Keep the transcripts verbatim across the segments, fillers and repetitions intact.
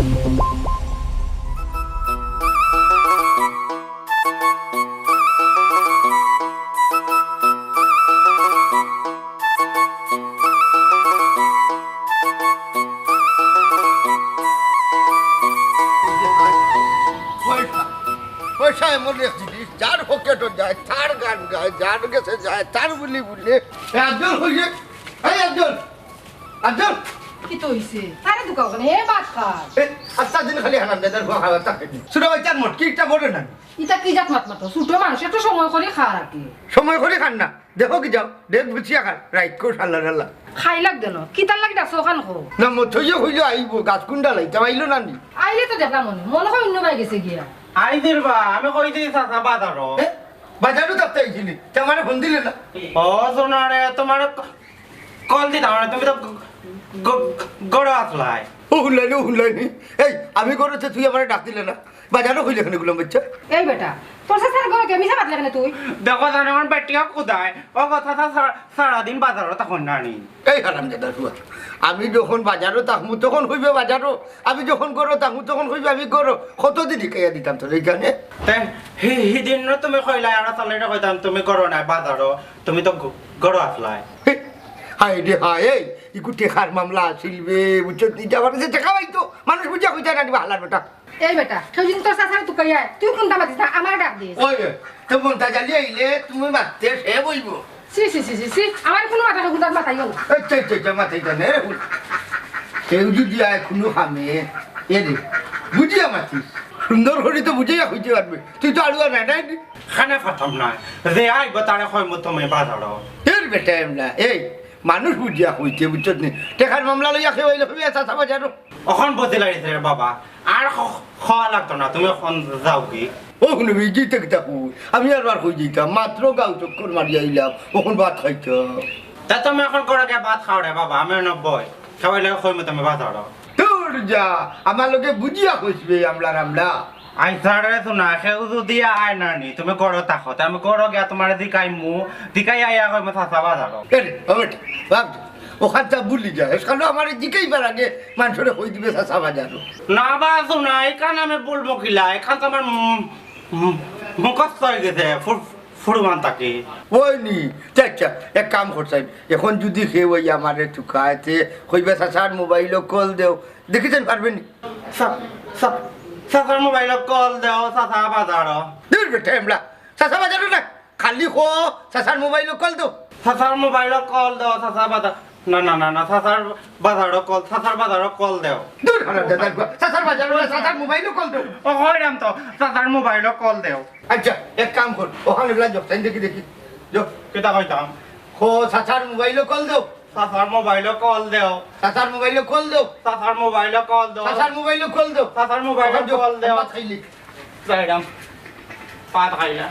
পয়সা, পয়সা এমন এক জিনিস, যার পকেটো যায়, তার গান গায়, যার গেছে যায়, তার বুলি বুলে। এ আফজল, কই রে? এই আফজল, আফজল। কিতা অইছে? তারে দুকাও কেনে? হে ভাত খার। এ, আস্তা দিন খালি হারামজাদার ফুয়া খাবার থাকে। ছোট বাচ্চার মটকি একটা বড় না। ইতা কি জাত মাত মাতো? ছোট মানুষ একটু সময় করি খার আর কি। সময় করি খার না। দেখো কি যাও, দেখ বুঝিয়া খার। রাইত কো শালা ডালা। খাইলাক দেন। কিতার লাগি ডাকছো অখান কও? না, মতইয়ে কইলো আইবো, গাছ কুন্ডা লাইতাম, আইলো না নি? আইলে তো দেখলাম মনে, মনে হয় অন্য বায় গেছে গিয়া। আই দির বা, আমি কই দিই চাচা বাজারো। এ, বাজারো থাকতে আইছিলি, তে আমারে ফোন দিলে না? ও সোনা রে, তোমারে ক-, কল দিতাম না, তুমি তো গ-, গ-, গড়ো আসলাই। ও হুনলাইনি, ও হুনলাইনি। এই, আমি গড়ো তে তুই আমারে ডাক দিলে না? বাজারো কইলে কেনে গুলাম বাচ্চা? এই বেটা, তোর চাচার ঘরে কে মিছা মাতলে কেনে তুই? দেখো জানো, আমার বেটিয়া কোথায়? ও কথা তা সারা-, সারাদিন বাজারো তখন না নি। এই হারামজাদার ফুয়া, আমি যখন বাজারো থাকমু তখন কইবে বাজারো, আমি যখন গড়ো থাকমু তখন কইবে আমি গড়ো। কতদিন শিখাইয়া দিতাম তোর এইখানে? তে হি-, হিদিন তুমি কইলা, আর তাহলে এটা কইতাম তুমি গড়ো না বাজারো, তুমি তো গ-, গড়ো আসলাই। হে, হায় রে হায়, এই, ইগু টেকার মামলা আছিল বে, বুঝছত নি? আমার কাছে টেকা পাইতো, মানুষ বুঝিয়া কইতা না দিবা হালার বেটা। এই বেটা, কেউ যদি তোর চাচারে তুকাইয়া, তুই কুন্তা মাতিস না, আমারে ডাক দিস। ওই, তো মন্তাজ আলী আইলে তুমি মাততে সে বইবো। ছি, ছি, ছি, ছি, ছি, আমার কুনু মাথা কুন্তা মাথাইও না। আচ্ছা, আচ্ছা, আচ্ছা, মাথায় তো নেই। কেউ যদি আয় কুনু কামে, এ রে, বুঝিয়া মাতিস। সুন্দর করি তো বুঝাইয়া কইতে পারবে। তুই তো আড়ুয়া নাই, নাই নি? খানা ফাতাম না। যে আইবো তারে কইমু তুমি বাজারো। এর বেটা এমলা, এই, মানুষ বুঝিয়া কইতে, বুঝছত নি? টেকার মামলা লইয়া কেউ আইলে কইবে, "চাচা বাজারো।" অখন বুঝি লাগিছে রে বাবা, আর খ-, খাওয়া লাগতো না, তুমি অখন যাও কি? ও হুনো, এই যে ইতা কিতা কই? আমি আর বার কই দিতাম, মাত্র গাঁও চক্কর মারি আইলাম, অখন ভাত খাইতাম। তা তুমি অখন গড়ো গিয়া ভাত খাও রে বাবা, আমি অনো বই। খাওয়াইলে কইমু তুমি বাজারো। দূর যা, আমার লগে বুঝিয়া কইস বে, আমলার আমলা। আইসা রে সোনা, কেউ যদি আয় না নি, তুমি গড়ো থাকো, তে আমি গড়ো গিয়া তোমারে জিকাইমু, জিকাই আইয়া কইমু চাচা বাজারো। এ রে, ও বেটা, বাপ রে, অখানতা ভুলি যা, এসকালো আমারে জিকাইবার আগে মানষরে কই দিবে চাচা বাজারো। না বা সোনা, এখান আমি বলবো কিলা, এখান তো আমার মু-, মু-, মুখস্থ অই গেছে, ফু-, ফুরমান তাকে। ওই নি, আচ্ছা, আচ্ছা, এক কাম করছাইন, অখন যদি কেউ ওই আমারে তুকায়, তে কইবে চাচার মোবাইলো কল দেও, দেখিছইন পারবে নি? চা-, চা-, চাচার মোবাইলো কল দেও, চাচা বাজারো। দূর বেটা, এমলা। চাচা বাজারো না, খালি কো, চাচার মোবাইলো কল দেও। চাচার মোবাইলো কল দেও, চাচা বাজার-, না, না, না, না, চাচার বাজারো কল, চাচার বাজারো কল দেও। দূর হারামজাদার ফুয়া, চাচার বাজারো না, চাচার মোবাইলো কল দেও। ও, কইরাম তো, চাচার মোবাইলো কল দেও। আচ্ছা, এক কাম কর, অখান এমলা যাও, তাইন দেখি, দেখি। যাও। কিতা কইতাম? কো, চাচার মোবাইলো কল দেও। চাচার মোবাইলো কল দেও। চাচার মোবাইলো কল দেও। চাচার মোবাইলো কল দেও। চাচার মোবাইলো কল দেও। চাচার মোবাইলো কল দেও। ভাত খাইলি? যাইরাম। ভাত খাইলা।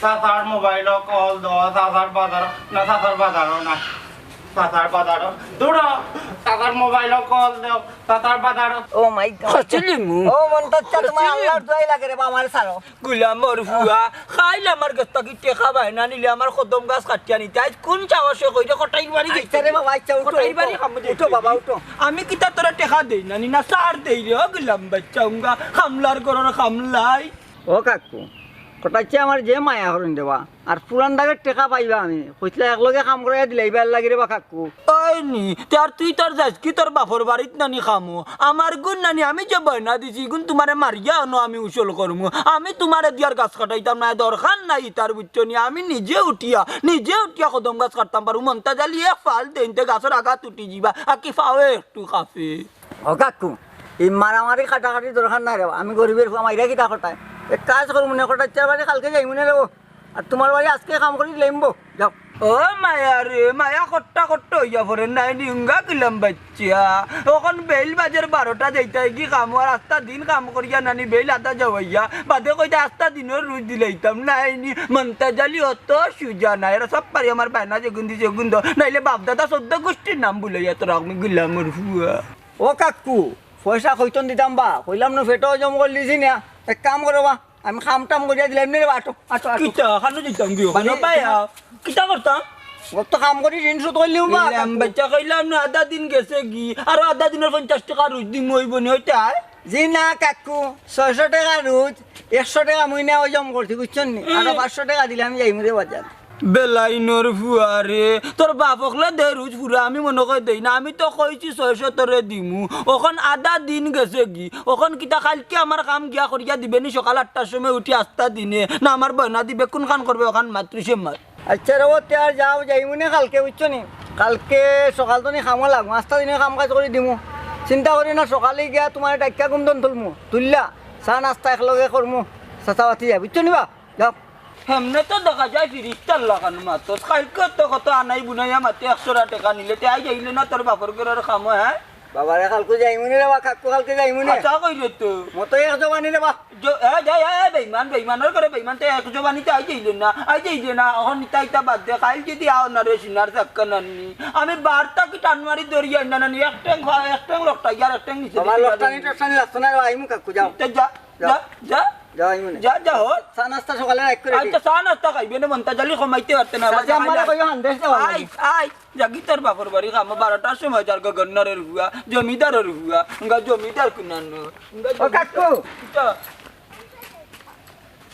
চাচার মোবাইলো কল দেও। চাচার বাজারো, না, চাচার বাজারো না। চাচার বাজারো। দূর হ। চাচার মোবাইলো কল দেও। চাচার বাজারো। Oh my God। ও মন্তাজ চাচা, তোমার আল্লাহর দোয়াই লাগে রে বা, আমারে ছাড়ো। গুলামর ফুয়া, কাইল আমার গেছ থাকি টেকা বায়না নিলে আমার কদম গাছ কাটিয়া নিতে। আইজ কুন সাহসে কইরে কটাই বাড়ি আইচ্ছা রে বাবা, আইচ্ছা, উঠো, কটাই বাড়ি উঠো। কামো উঠো যাইতে। বাবা, উঠো। আমি কিতা তোরে টেকা দেই না নি, না সার দেই রে, ও গুলাম বাইচ্চা উঙ্গা, কামলার ঘরর কামলাই। ও কাকু, কটাইছে আমার যে মায়া করইন রে বা, আর পুরান দাগের টেকা পাইবা আমি। কইছলা একলগে কাম করাইয়া দিলাইবার লাগি রে বা কাকু। ওই নি, তে আর তুই তোর যাইস কি তোর বাপর বাড়িত নানি কামো? আমার গুণ নানি আমি যে বায়না দিছি, ইগুন তুমারে মারিয়া অনো আমি উসল করমু। আমি তুমারে দিয়ার গাছ কাটাইতাম না, দরকার নাই ইতার, বুঝছো নি? আমি নিজে উঠিয়া, নিজে উঠিয়া কদম গাছ কাটতাম পারমু। মন্তাজ আলী এক ফাল দেইন তে গাছর আগাত উঠি যিবা, আকি ফাও একটু কাঁপে। ও কাকু, ই মারামারি কাটাকাটি দরকার নাই রে বা। আমি গরিবের ফুয়া, মাইরা কিতা কটায়? এক কাজ করমু নে, কটাইচ্ছার বাড়ি কালকে যাইমু নে রে বা। আর তুমার বাড়ি আইজকে কাম করি দিলাইমু বা। যাও। ও মায়া রে, মায়া কট্টা কট্টা অইয়া পড়ে নাই নি, উঙ্গা গুলাম বাইচ্চা। অখন বেইল বাজের বারোটা যাইতায় গি কামো, আর আস্তা দিন কাম করিয়া নানি বেইল আদা যাওয়াইয়া। বাদে কইতা আস্তা দিনর রুজ দিলাইতাম নাই নি। মন্তাজ আলী অত সুজা নায়, এরা সব পারি আমার বায়না যেগুন দিছে অগুন দেও। নাইলে বাপ দাদা চৌদ্দ গুষ্টির নাম ভুলাইয়া তোরা আমি গুলামর ফুয়া। ও কাকু, পয়সা কইতন দিতাম বা, কইলাম না পেটো হজম করলিছি না। এক কাম করো বা, আমি কাম টাম করিয়া দিলাম নে রে বা, আটো, আটো, আটো। কিতা, কানো দিতাম গিয়া? মানে, না পায়া, তোমার কিতা করতাম? অত কাম করি ঋণ শোধ করলিমু বা, এই কাকু। বাচ্চা কইলাম না, আধা দিন গেছে গি, আরো আধা দিনর পঞ্চাশ টেকা রুজ দিমু, অইবো নি ওইটা? জি না কাকু, ছয়শো টেকা রুজ, একশো টেকা মুই না ওই জম করছি, বুঝছইন নি? আরো পাঁচশো টেকা দিলে আমি যাইমু রে বাজার। বেলাইনর ফুয়ারে, তোর বাপ অকলে দে রুজ ফুরা, আমি মনো করি দেই না, আমি তো কইছি ছয়শো তোরে দিমু, অখন আধা দিন গেছে গি, অখন কিতা কাইলকে আমার কাম গিয়া করিয়া দিবে নি সকাল আটটার সময় উঠি আস্তা দিনে, না আমার বয়না দিবে, কুনখান করবে অখান মাতৃ সে মাত। আচ্ছা রে, ও তে আর যাও, যাইমু নে কাইলকে, বুঝছো নি? কাইলকে সকাল তো নি কামো লাগমু, আস্তা দিনে কাম কাজ করি দিমু। চিন্তা করি না, সকালে গিয়া তুমারে ডাকিয়া ঘুম দন তুলমু, তুললা চা নাস্তা একলগে করমু, চাচা বাতি যায়, বুঝছো নি বা? যাও। হেমনে তো দেখা যায় ফিরিস্তার লাখান মাতস। কাইলকে তো কত আনাই বুনাইয়া মাতে একশো টেকা নিলে, তে আই যাইলে না তোর বাপর ঘরর কামো, হ্যাঁ? বাবারে, কাইলকু যাইমু নে রে বা, কাকু, কাইলকে যাইমু নে। আচ্ছা, কই রে তো? মতো এক জবানি রে বা। জ-, এ, যা, এ, এ, বেইমান, বেইমানর ঘরে বেইমান, তে এক জবানিতে আই যাইলে না, আই যাইলে না, অখন ইতা ইতা বাদ দে, কাইল যদি আও না রে, সিনার চাক্কা নাননি। আমি বারটা কি টান মারি ধরি আই না, নানি, এক ঠ্যাং খা-, এক ঠ্যাং লকটাই, আর এক ঠ্যাং নিচে বাবা, দিতে লকটানি পারি। টকটানি লাগতো না রে, আইমু কাকু, যাও। তে যা, যাও। যা, যা। যাও, আইমু নে। যা, যা, হো। চা নাস্তা সকালে রাখ করে আচ্ছা, দিস। চা নাস্তা খাইবে না, মন্তাজ আলী কমাইতে পারতে না, আবার আচ্ছা, আমারে খাইলে কইও হান, দেশ যাওয়া আই, লাগে। আই, যাগি তোর বাপর বাড়ি কামো, বারোটার সময় যার গা গন্নারের হুয়া, জমিদারের হুয়া, গা জমিদার কুনানো। ও কাকু। কিতা?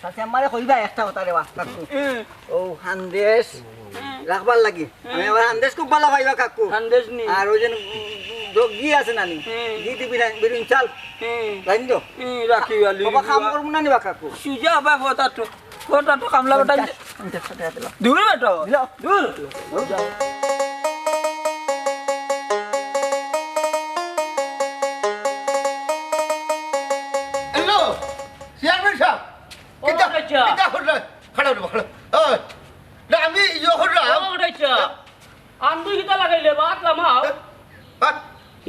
চাচা, আমারে কইবা একটা কথা রে বা, কাকু। হুম। ও হান্দেশ হুম। রাখবার লাগি। হুম। আমি আবার হান্দেশ খুব ভালা পাইবা, কাকু। হান্দেশ নি? আর ওই যে, উম, জগি আছে নানি? হুম। গিদি বিরান, বিরিন চাল। হুম। জানি তো? হুম, রাখি আলি বাবা, কাম হুয়া। করবো না নি বা, কাকু? সুজা বা ফটা তো, ফটা তো কামলা বেটা। পঞ্চাশ, পঞ্চাশ টাকা দিলাম। দূর বেটা। দিলাম। দূর। হ্যালো, চেয়ারম্যান সাহেব। ও, কিতা, আচ্ছা। কিতা করলে? খাড়া হলো, খাড়া। ওই, না, আমি ইয়ে করলাম। ও, আচ্ছা। আন্দুই কিতা লাগাইলে? বাত লামাও। হ্যাঁ?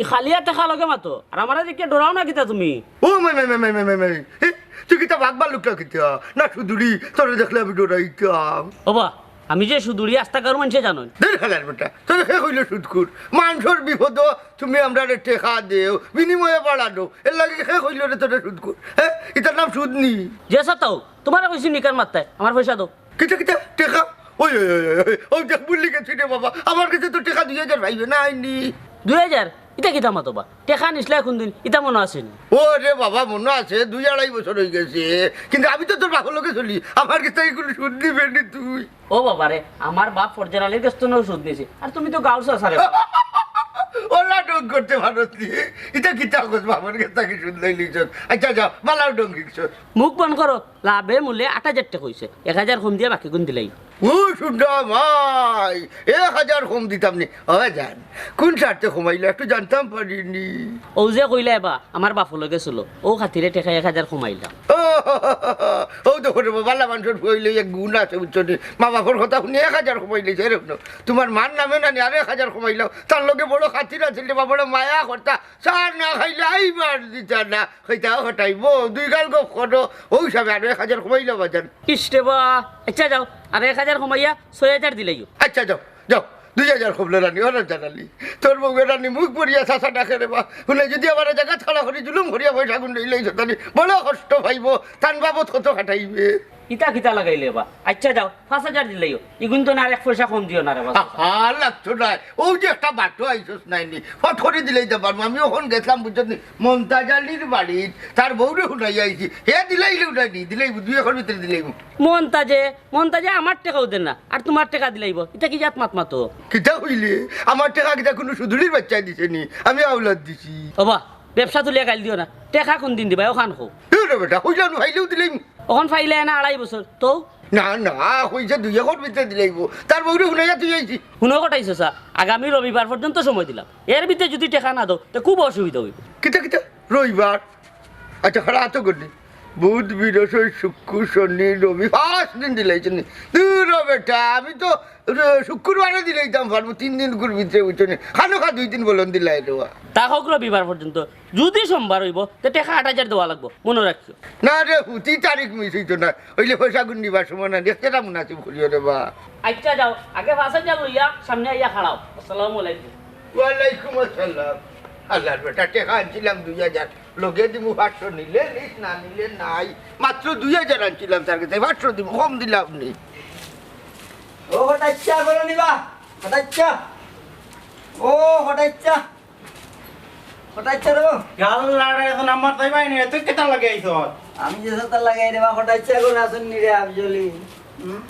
ই খালিয়া টেকা লগে মাতো। আর আমারে দেখে ডরাও না কিতা তুমি? ও, মাই, মাই, মাই। এ, তুই কিতা বাঘ ভাল্লুক না কিতা? না সুদুরি, তোরে দেখলে আমি ডরাইতাম। ওবা, আমি যে সুদুরি আস্তা গাঁওর মানষে জানইন। দের হালার বেটা, তোরে কে কইলো সুদখুর? মানষর বিপদো তুমি আমরারে টেকা দেও, বিনিময়ে ভাড়া দেও। এর লাগি কে কইলো রে তোরে সুদখুর? হ্যাঁ? ইতার নাম সুদ নি? যে সাতাও, তুমারে কইছি নিকার মাত্তায়, আমার পয়সা দেও। কিতা, কিতা? টেকা? ওই, ওই, ওই, ওই, ওই, দেখ, ভুলি গেছি রে বাবা। আমার গেছে তো টেকা দুই হাজার পাইবে না, আইনি। দুই হাজার? ইতা কিতা মাতো বা? টেকা নিছলায় কুনদিন? ইতা মনো আছে নি? ও রে বাবা, মনো আছে, দুই আড়াই বছর অইগেছে। কিন্তু আমি তো তোর বাপর লগে চলি, আমার গেছ থাকি কুনু সুদ নিবে নি তুই। ও বাবা রে, আমার বাপ ফরজান আলীর গেছ থনেও সুদ নিছে, আর তুমি তো গাঁওর চাচা রে। ওলা ঢং করতে পারস নি? ইতা কিতা কস, বাপর গেছ থাকি সুদ লইলিছস? আচ্ছা, যা, বালাউ ঢং শিখছস। মুখ বন্ধ করো। লাভে মূলে আট হাজার টেকা অইছে, এক হাজার কম দিয়া বাকিগুন দিলাইও। ও সুন্দর ভাই, এক হাজার কম দিতাম নি। ও জান, কুন স্বার্থে কমাইলা একটু জানতাম পারিনি। অউ যে কইলায় বা, আমার বাপর লগে চলো, অউ খাতিরে টেকা এক হাজার কমাইলাম। ও, অউ দেখো রে বাবা, বালা মানষর ফুয়া অইলে এক গুণ আছে, বুঝছো নি? মা বাপর কথা হুনি এক হাজার কমাইলাইছে, এরে হুনো, তুমার মার নামে না নি আর এক হাজার কমাইলাও, তার লগে বড় খাতির আছিল রে বাবা, বড় মায়া করতা, চা না খাইলে আইবার দিতা না। কইতা, "ও হটাই বউ, দুই গাল গপ করো, অউ হিসাবে আরো এক হাজার কমাইলাও বাজান।" ইস রে বা, আচ্ছা যাও, আর এক হাজার কমাইয়া ছয় হাজার দিলাইও। আচ্ছা যাও, যাও, দুই হাজার কমলো রানী, ওরা জানালি। তোর বউয়ে রানী মুখ ভরিয়া চাচা ডাকে রে বা। হুনে যদি আমারে জাগাত খাড়া করি জুলুম করিয়া পয়সাগুন লইলাইছ, তাইলে বড় কষ্ট পাইবো, তান বাবদ কত খাটাইবে। ইতা কিতা লাগাইলে বা? আচ্ছা যাও, পাঁচ হাজার দিলাইও, ইগুন তো না আর এক পয়সা কম দিও না রে বা। আহা, লাগতো নায়। অউ যে একটা বাটো আইছস নায় নি, ফট করি দিলাইতাম পারমু। আমি অখন গেছলাম, বুঝছস নি, মন্তাজ আলীর বাড়িত, তার বউরে হুনাইয়া আইছি। হে দিলাইলেউ নায় নি, দিলাইবো, দুই একর ভিতরে দিলাইবো। মন্তাজে, মন্তাজে আমার টেকাও দের না, আর তুমার টেকা দিলাইবো। ইতা কি জাত মাত মাতো? কিতা কইলে? আমার টেকা কিতা কুনু সুদুরির বাইচ্চায় দিছে নি? আমি আওলাদ দিছি। ওবা, ব্যবসা তুলিয়া গাইল দিও না। টেকা কুনদিন দিবায়, অখান কও। এ রে বেটা, কইলাম না, পাইলেউ দিলাইমু। অখন পাইলায় না আড়াই বছর, তো? না, না, কইছে দুই একর ভিতরে দিলাইবো। তার বউরে হুনাইয়া থুই আইছি। হুনো কটাই চাচা, আগামী রবিবার পর্যন্ত সময় দিলাম। এর ভিতরে যদি টেকা না দেও, তে খুব অসুবিধা অইবো। কিতা, কিতা? রবিবার? আচ্ছা, খাড়া আতো করলি। বুধ, বৃহস্পতি, শুক্র, শনি, রবি, পাঁচ দিন দিলাইছস নি। দূর হ বেটা, আমি তো র-, শুক্রবারে দিলাইতাম পারমু, তিন দিন কুর ভিতরে, বুঝছো নি? খানো খা দুই দিন বলন দিলাই দেওয়া। তা হোক রবিবার পর্যন্ত, যদি সোমবার অইবো, তে টেকা আট হাজার দেওয়া লাগবো, মনো রাখিও। না রে, হুতি তারিখ মিস অইতো না, অইলে পয়সাগুন নিবার সময় না, দেখতে না মুনাসিব করিও রে বা। আচ্ছা যাও, আগে পাঁচ হাজার লইয়া সামনে আইয়া খাড়াও। আসসালামু আলাইকুম। ওয়ালাইকুম আসসালাম। আল্লার বেটা, টেকা আনছিলাম দুই হাজার, লগে দিমু পাঁচশো, নিলে নিস, না নিলে নাই। মাত্র দুই হাজার আনছিলাম তার গেছে, পাঁচশো দিমু, কম দিলাম নি। ও কটাইচ্ছা, করো নিবা? কটাইচ্ছা। ও কটাইচ্ছা। কটাইচ্ছা রে। গাল লাড়ে এখন আমার তাই ভাই নে, তুই কিতা লাগি আইছস? আমি যে সাথে লাগাই রে বা, কটাইচ্ছা এখন আসুন নি রে আফজলি। হুম?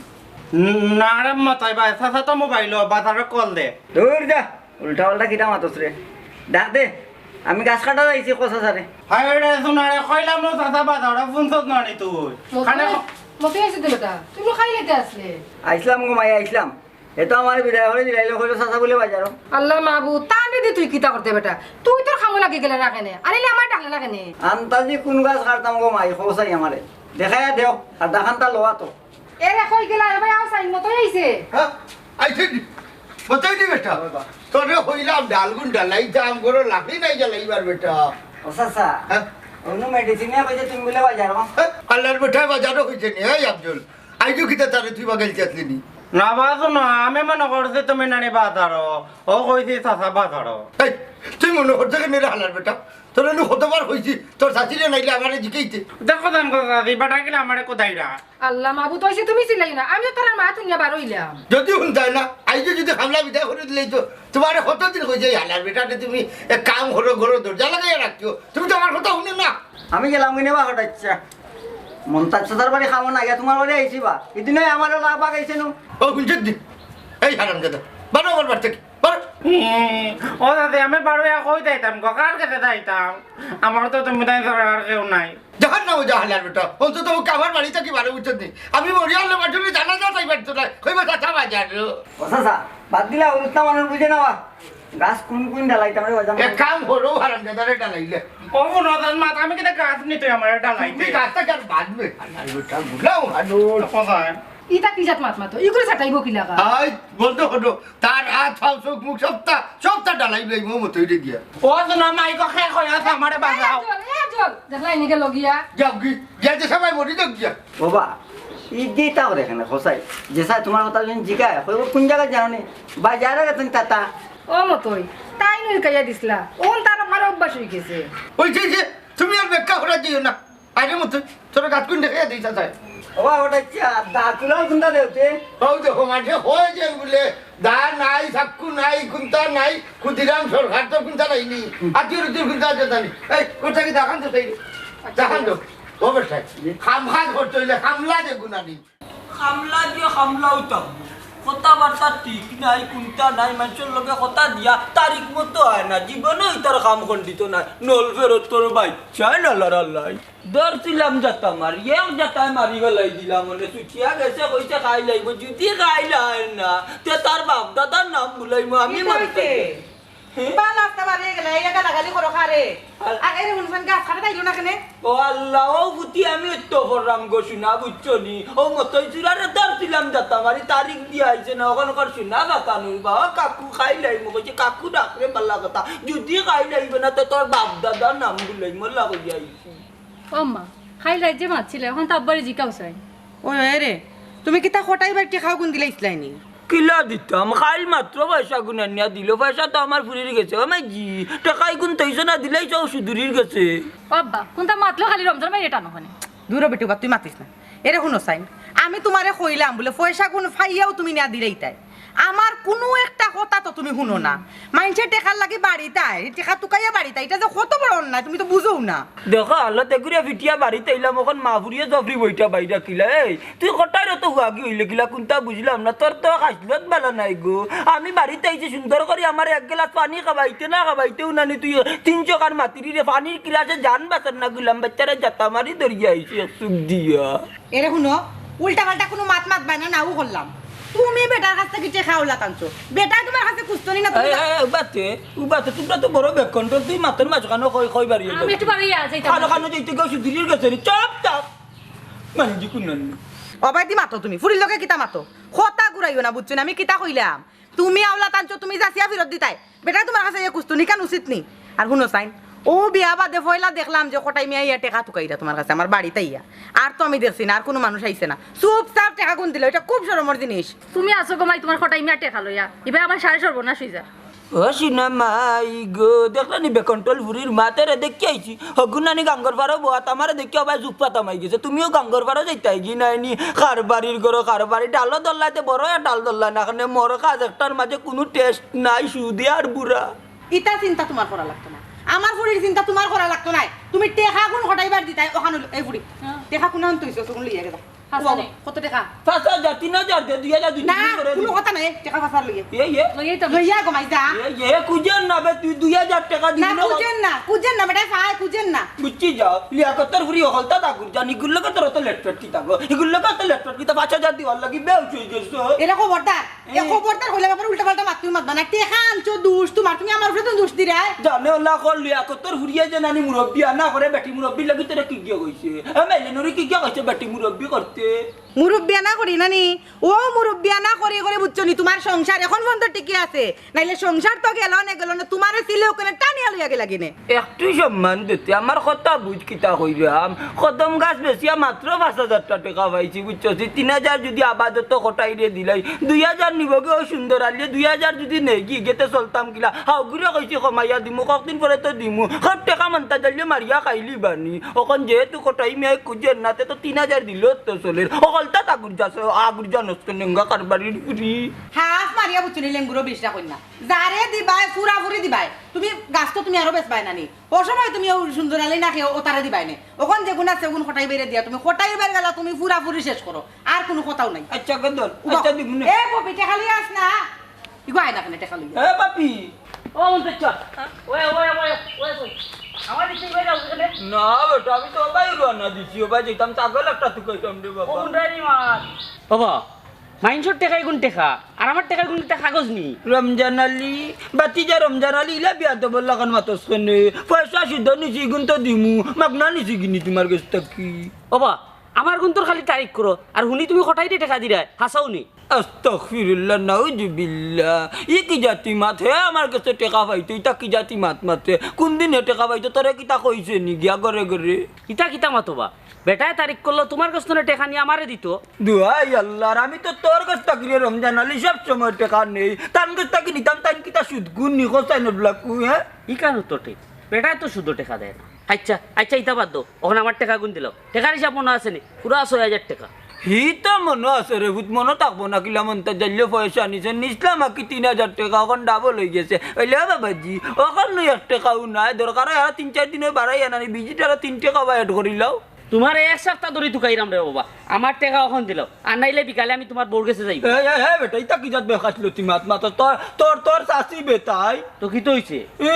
না রে মাতাই ভাই, চাচা তো মোবাইল, বাজারে কল দে। দূর যা, উল্টা পাল্টা কিতা মাতস রে? ডাক দে, আমি গাছ কাটা যাইছি কষা সারে। হায় রে, শোনা রে, কইলাম না চাচা বাজারে ফোন সত না নি তুই। মতই, খানে খ- মতই আছে তো বেটা, তুই লো খাই লেতে আসলে। আইসলাম গো মাই, আইসলাম। এ তো আমার বিদায় করে দিলাইলো, কইলো চাচা বলে বাজারো। আল্লাহ মাবুদ, তা আমি দি তুই কিতা করতে বেটা? তুই তোর খামো লাগি গেলে না কেনে? আনিলে আমার ডাকলে না কেনে? আন্তাজি কোন গাছ কাটতাম গো মাই, খোসাই আমারে। দেখাইয়া দেও, আর দাখানটা লোয়া তো। এরে কই গেলা? এ ভাই, আও সাইন মতই আইছে। হ্যাঁ? আইছে নি? মতই নি বেটা? তোরে কইলাম ডালগুন ডালাই যাম, গরো লাখি নাই জ্বালাইবার বেটা। ও চাচা, হ্যাঁ? অন্য মেডিসিনে কইছে তুমি বলে বাজারো। হ্যাঁ? আল্লাহর বেটা বাজারো কইছে নি, এই আফজল। আইজু কিতা তারে তুই বাগাইল চাতলি নি? না বাজু না, আমি মনে করছি তুমি নানি বাজারো। ও কইছি চাচা বাজারো। এই, তুই মনে করতে কেন রে হালার বেটা? তোর আমি কতবার কইছি, তোর চাচিরে নাইলে আমারে জিকাইতে। দেখো জান কথা চাচি, বেটা গেলে আমারে কোথায় রা? আল্লাহ মাবুদ, অইছে তুমি চিল্লাইও না, আমি তো তোর মা তুনিয়া বার হইলাম। যদি হুনতায় না, আইজু যদি খামলা বিদায় করে দিলেই তো, তোমারে কতদিন কইছে, এই হালার বেটা রে তুমি এক কাম করো, ঘরো দরজা লাগাইয়া রাখিও, তুমি তো আমার কথা হুনো না। আমি গেলাম কিনে বা হঠাৎ ইচ্ছা। মন্তাজ চাচার বাড়ি খামো না, গিয়া তোমার বাড়ি আইছি বা। ইদিনে আমারও লাভ বাগাইছে নু। ও, হুনছে দি। এই হারামজাদা, বারো আমার বাড়ি থেকে, বারো। হুম, ও দাদি, আমি বারো এক কই যাইতাম গো, কার কাছে যাইতাম? আমার তো তুমি তাই ছাড়া আর কেউ নাই। জাহান নামো জাহালার বেটা, অন্তত ওকে আমার বাড়ি থেকে বারো বুঝছো নি? আমি মরিয়ালে বাটুলি জানাজা তাই পারতো না, কইবা চাচা বাজার। ও চাচা, বাদ দিলা, উল্টা মানুষ বুঝে না বা। গাছ কোন কোন ডালাইতে আমরা বাজার এক কাম করো, হারামজাদারে ডালাইলে। ও মনোদান মাত, আমি কিতা গাছ নিতে আমার ডালাইতে? তুমি গাছটা কার বাঁধবে? আল্লাহর বেটা, গুলাও হানুর। কোথায়? ইতা কি জাত মাত মাতো? ইগুলো ছাটাইবো কি লাগা? আই, বলতে হলো, তার হাত, পাও, চোখ, মুখ সবটা, সবটা ডালাই লইব মতো হইতে গিয়া। ও শোনা, মাইকো খে কই আছে আমারে এ বাজাও। জল, এ জল, দেখলাই নিকে লগিয়া। যাও গি, গিয়া যে সবাই মরি যাও গিয়া। বাবা, ই যে তাও দেখে না, খোসাই। যে স্যার তোমার কথা যদি জিগায়, কইব কোন জায়গায় জানো নি? বাজারে গেছেন তাতা। ও মতই, তাই নই কাইয়া দিছলা। ওন তার আমার অভ্যাস হই গেছে। ওই যে, যে, তুমি আর বেক্কা করা দিও না। আরে মতো, তোর গাত কোন দেখে দিতা চাই? ও বাবা, ওটা কি? আর দা তুলাও কোনটা দেওতে? ও দেখো, মাঝে হয় যে বলে, দা নাই, চাক্কু নাই, কুন্তা নাই, ক্ষুদিরাম সরকার তো কুন্তা নাইনি। আতির উতির কুন্তা আছে জানি। এই, ওটা কি দেখান তো সেই? দেখান তো। ও বেটাই, খাম খাজ করতে হইলে খামলা যে গুণানি। খামলা যে খামলাও থাকবো। কথাবার্তা ঠিক নাই, কুন্তা নাই, মানুষের লগে কথা দিয়া তারিখ মতো হয় না। জীবনে ইতার কাম খণ্ডিত নাই। নল ফেরত তোর বাইচ্চায় না লড়ালাই। ধরছিলাম জাতা মারি, এক জাতায় মারি বেলাই দিলাম, মনে চুচিয়া গেছে, কইছে খাই লাইব, যদি খাই লায় না, তে তার বাপ দাদার নাম ভুলাইমু, আমি কিতা মারি হইছে? খাইতাম। হে? বা রাস্তা বাড়িয়ে গেলে, এই গালাগালি করো খারে। আর আর এরে হুনছেন গাছ কাটে তাইলো না কেনে? ও আল্লাহ, ও ফুতি আমি অত্য করলাম গো শুনা, বুঝছো নি? ও মতই চুরারে ধরছিলাম জাতা মারি, তারিখ দিয়া আইছে না, ওখান কর শুনা জাতা নই বা, ও কাকু খাই লাইমু, কইছে কাকু ডাকরে বালা কথা, যদি খাই লাইবে না, তো তোর বাপ দাদার নাম ভুলাইমু, আল্লাহ কইয়া আইছি। ও মা, খাই লাই যে মাতছিলে, এখন তো আব্বারে জিকাও চাই। ও এ রে, তুমি কিতা খটাই বাড়ি টেকাও গুন দিলাইছিলাইনি? কিলা দিতাম, খাইল মাত্র পয়সা গুন আনিয়া দিল, পয়সা তো আমার ফুরির গেছে। ও মাইজি, টেকাই গুন তৈছ না দিলাই চাও সুদুরির গেছে। ও আব্বা, কোনটা মাতলো খালি রমজান ভাই এটা নহনে। দূর বেটি বা, তুই মাতিস না। এরে হুনো সাইন, আমি তোমারে কইলাম বলে পয়সা গুন ফাইয়াও তুমি না দিলাইতাই। আমার কুনু একটা কথা তো তুমি হুনো না। মাইনষে টেকার লাগি বাড়িত আয়, টেকা তুকাইয়া বাড়িত আয়, ইটা যে কত বড় অন্যায়, তুমি তো বুঝো না। দেখো, আল্লাহ তে ঘুরিয়া ফিটিয়া বাড়িত আইলাম, অখন মা ফুরিয়ে জফরি বইটা বাইরা কিলা। এই, তুই কটাই রত হুয়াগি হইলে কিলা, কুনটা বুঝলাম না, তোর তো খাইছলত বালা নাই গো। আমি বাড়িত আইছি সুন্দর করি, আমার এক গেলাস পানি খাবাইতে না খাবাইতেও নানি তুই তিনশো কার মাতিরি রে, পানির গিলাসে জান বাঁচার না গুলাম, বাচ্চারা জাতা মারি ধরিয়া আইছি এক চুপ দিয়া। এরে হুনো, উল্টা পাল্টা কুনু মাত মাতবায় না, নাও করলাম। তুমি বেটার কাছ থাকি টেকা উলা টানছো। বেটায় তোমার কাছে কুস্তুনি না, তুমি এই, এই, উবাতে, উবাতে, তোমরা তো বড় বেককন্ট্রোল, তুই মাতর মাঝখানো কই, কই বাড়ি আমি একটু বাড়ি যাই, যাই, খানো খানো যাইতে গেছো, দিলির গেছে রে, চপ, চপ। মানে, জি কুন নানি? অবায়দি মাতো তুমি, ফুরির লগে কিতা মাতো? কথা ঘুরাইও না, বুঝছো না? আমি কিতা কইলাম? তুমি আওলা টানছো, তুমি যাচিয়া ফিরত দিতায়। বেটায় তোমার কাছে ইয়ে কুস্তুনি কান উচিত নি? আর হুনো সাইন, ও বিয়া বাদে পয়লা দেখলাম যে কটাই মিয়া ইয়া টেকা তুকাইরা তোমার কাছে, আমার বাড়িত আইয়া। আর তো আমি দেখছি না, আর কুনু মানুষ আইছে না। চুপচাপ টেকা গুন দিলে, ইটা খুব শরমর জিনিস। তুমি আছো গো মাই, তোমার কটাই মিয়া টেকা লইয়া। ইবা আমার সারা সর্বনাশ হই যা। ও সিনা মাই গো, দেখলানি বেকন্ট্রোল ফুরির মাত, এরে দেখি আইছি। হগুনানি গাঙ্গর পারো বওয়াত, আমারে দেখি অবায় জুফা তামাই গেছে। তুমিও গাঙ্গর পারো যাইতায় গি নাইনি? কারবারির ঘরো কারবারি, ডালো দল্লাইতে বড় এক ডাল দল্লা না, কেনে মোর কাজ একটার মাঝে কুনু টেস্ট নাই, সুদে আর বুড়া। ইতা চিন্তা তুমার করা লাগতো নায়, আমার ফুরির চিন্তা তুমার করা লাগতো নায়। তুমি টেকা কুন কটাইবার দিতায়, অখান অইলো, এই ফুরি, টেকা কুনান তুইছো, অগুন লইয়া গেলা। হাছা নি? কত টেকা? পাঁচ হাজার, তিন হাজার দে, দুই হাজার, দুই না, তিন দিন করে কুনু দিবি। কথা নাই, টেকা পাঁচ হাজার লইয়া। এ, এ। লইয়াই তো। লইয়া ঘুমাই যা। এ, এ, খুজের না বে, তুই দুই হাজার টেকা দিবি না, না। খুজের না, খুজের না, বেটা, ফায়, খুজের না। বুঝছি যাও, লিয়াকতর ফুরি অকলতা তা গুরজা, নিগুর লগে তোর অত লেটপেট কিতা গো? নিগুর লগে অত লেটপেট কিতা? পাঁচ হাজার দিবার লাগি বেউস অই গেছো। এরে খবরদার, এ এ। খবরদার কইলাম আবার উল্টা পাল্টা মাত তুমি মাতবা না। টেকা আনছো দুষ তুমার, তুমি আমার উপরে তো দুষ দিরায়। জানে আল্লাহ কর লিয়াকতর ফুরিয়ে যে নানি মুরব্বি আনা করে, বেটি মুরব্বির লাগি তোরে কি গিয়া কইছে? এ মেলে নুরি কি গিয়া কইছে বেটি মুরব্বি করতে? মুরব্বিয়ানা করি না নি? ও মুরব্বিয়ানা করি করি বুঝছো নি? তুমার সংসার অখন পর্যন্ত টিকি আছে, নাইলে সংসার তো গেলো নে গেলো নে, তুমারে ছিলে অখানে টানিয়া লইয়া গেলা গিনে। একটু সম্মান দিতে, আমার কথা বুঝ কিতা কইরাম। কদম গাছ বেচিয়া মাত্র পাঁচ হাজার টা টেকা পাইছি, বুঝছো? তি-, তিন হাজার যুদি আপাতত কটাইরে দিলাই, দুই হাজার নিবো গি ও সুন্দর আলিয়ে, দুই হাজার যুদি নেই গি, গেতে চলতাম কিলা? হাউগুরে কইছি কমাইয়া দিমু, কতদিন পরে তো দিমু। কত টেকা মানতা যাইলে মারিয়া খাইলি বানি। অখন যেহেতু কটাই মিয়ায় খুজের না, তে তো তিন হাজার দিলেও তো চলের। অকলতা তা গুরজা স-, আ গুরজা নষ্ট নেঙ্গা কারবারির ফুরি। হাফ মারিয়া বুঝছো নি, লেঙ্গুরো বিষ রাখইন না। যারে দিবায়, ফুরাফুরি দিবায়। তুমি গাছ তো তুমি আরো বেচবায় না নি। ও সময় তুমি ও সুন্দর আলী না খেয়ে ও তারে দিবায় নে। অখন যেগুন আছে, অগুন কটাই বাইরে দিয়া তুমি কটাই বাইরে গেলা, তুমি ফুরাফুরি শেষ করো। আর কুনু কথাও নাই। আচ্ছা, গদন, উবাও। আচ্ছা, দিমু নে। এ, পপি, টেকা লইয়া আস না। ইগো আয় না কেনে টেকা লইয়া। এ, পাপি। ও, মন তো চল। Way, way, way, way, way. আমার দিকে ইগো যাও এখানে। না বেটা, আমি তো অবায় রওনা দিছি, অবায় যাইতাম, ছাগল একটা তুকাইতাম রে বাবা। ও, কোন ডায়েরি মার? বাবা, মাইনষর টেকা ইগুন টেকা, আর আমার টেকা ইগুন কিতা কাগজ নি? রমজান আলী, বাতিজা রমজান আলী, ইলা বেয়াদবর লাখান মাতস কেনে? পয়সা সুদো নিছি, ইগুন তো দিমু, মাগনা নিছি গিনি তুমার গেছ থাকি। ওবা, আমার গুনতর খালি তারিখ করো, আর হুনি তুমি কটাইরে টেকা দিরায়, হাছাউ নি? আস্তাগফিরুল্লাহ, নাউজুবিল্লাহ। ই কি জাতি মাত হে? আমার গেছে টেকা পাইতো, ইতা কি জাতি মাত মাতে? কুনদিন হে টেকা পাইতো? তোরে কিতা কইছে নি গিয়া ঘরে ঘরে? ইতা কিতা মাতো বা? বেটায় তারিখ করলো, তুমার গেছ থনে টেকা নি আমারে দিতো। দুহাই আল্লাহর, আমি তো তোর গেছ থাকি রে রমজান আলী সব সময় টেকা নেই। তান গেছ থাকি নিতাম, তাইন কিতা সুদ গুন নি কছাইন ব্লাকু, হে? ই কানো তো ঠিক, বেটায় তো সুদো টেকা দেয় না। আইচ্ছা, আইচ্ছা, ইতা বাদ দেও, অখন আমার টেকা গুন দিলাও। টেকার হিসাব মনো আছে নি? পুরা ছয় হাজার টেকা। হি তো মনো আছে রে পুত, মনো থাকবো না কিলা? মন্তা জাইলে পয়সা নিছে, নিছলাম আকি তিন হাজার টেকা, অখন ডাবল অই গেছে। অইলে ও বাবাজি, অখন নু এক টেকাও নাই, দরকার অয় আরো তিন চাইর দিন বাড়াই আনানি, ভিজিট আরো তিন টেকা বা এড করিলাও। তুমারে এক সাপ্তা ধরি তুকাইরাম রে বাবা, আমার টেকা অখন দিলাও, আর নাইলে বিকালে আমি তুমার বউর গেছে যাইমু। এ, এ, এ, বেটা, ইতা কি জাত বেকাশ লতি মাত মাত? তোর, তোর, তোর চাচি বেটায়। তো কিতা অইছে? এ।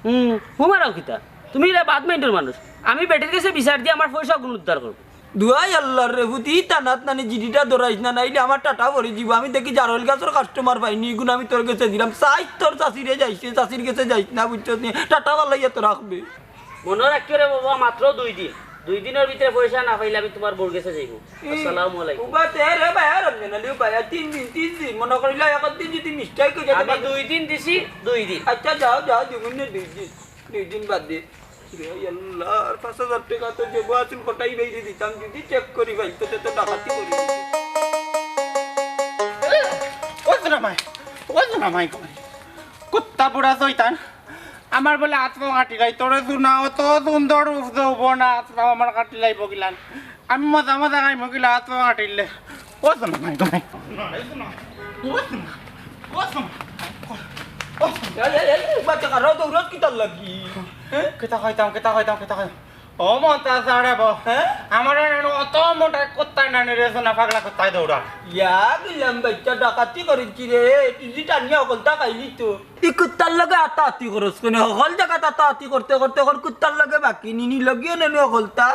হুম, হুমারাও কিতা? তুমি রে বাদ মাইন্ডর মানুষ। আমি বেটির গেছে বিচার দিয়া আমার পয়সাগুন উদ্ধার করমু। দুহাই আল্লাহর রে পুত, ই টানাত নানি জিডিটা ধরাইস না, নাইলে আমার টাটা পড়ি যিবো। আমি দেখি জারইল গাছর কাস্টমার পাইনি, ইগুন আমি তোর গেছে দিরাম। চাইস তোর চাচিরে যাইছে, চাচির গেছে যাইস না, বুঝছস নি? টাটা বালাইয়া তো রাখবে। মনো রাখিও রে বাবা, মাত্র দুই দিন। দুই দিনর ভিতরে পয়সা না পাইলে আমি তুমার বউর গেছে যাইমু। হুম। আসসালামু আলাইকুম। উবা তে রে ভাই, আর রমজান আলী, উবা, তিন দিন, তিন দিন। মনো করিলা একদিন যুদি মিস্টেক অই যায়, আমি দুই দিন দিছি, দুই দিন। আইচ্ছা, যাও, যাও, দিমু নে দুই দিন। দুই দিন বাদে। রে আল্লাহ, আর পাঁচ হাজার টেকা তো যে বউ আছিল কটাই বাইরে দিতাম, যুদি চেক করি ভাই, তো, তো ডাকাতি করি। ওই তো না ভাই, ওই তো না ভাই, কুত্তা বুড়া শয়তান। আমার বলে আত পাও কাটিলাই, তোরে শুনা, অত সুন্দর রূপ যৌবন, আত পাও আমার কাটিলাই বগিলান। আমি মজা মজা খাইমু কিলা আত পাও কাটিলে। ও সোনা, মাই গো, মাই। ও সোনা, ও সোনা, ও সোনা। এই, এই, এই, এই, বাচ্চা কারো দৌড়াস কিতার লাগি? হ্যাঁ? কিতা কইতাম, কিতা কইতাম, কিতা কইতাম? ও মন্তাজ, আরে বো। হ্যাঁ? আমার এনে অত মোটা কুত্তা নানি রে সোনা, পাগলা কুত্তায় দৌড়া। ইয়া, গেলাম বাচ্চা ডাকাতি করেছি রে, তুই যে টানিয়া হকলতা খাইলি তো। ই কুত্তার লগে আতাআতি করস কেনে? হকল জাগাত আতাআতি করতে করতে অখন কুত্তার লগে বাকি নি, নি লগিও নেনু হকলতা।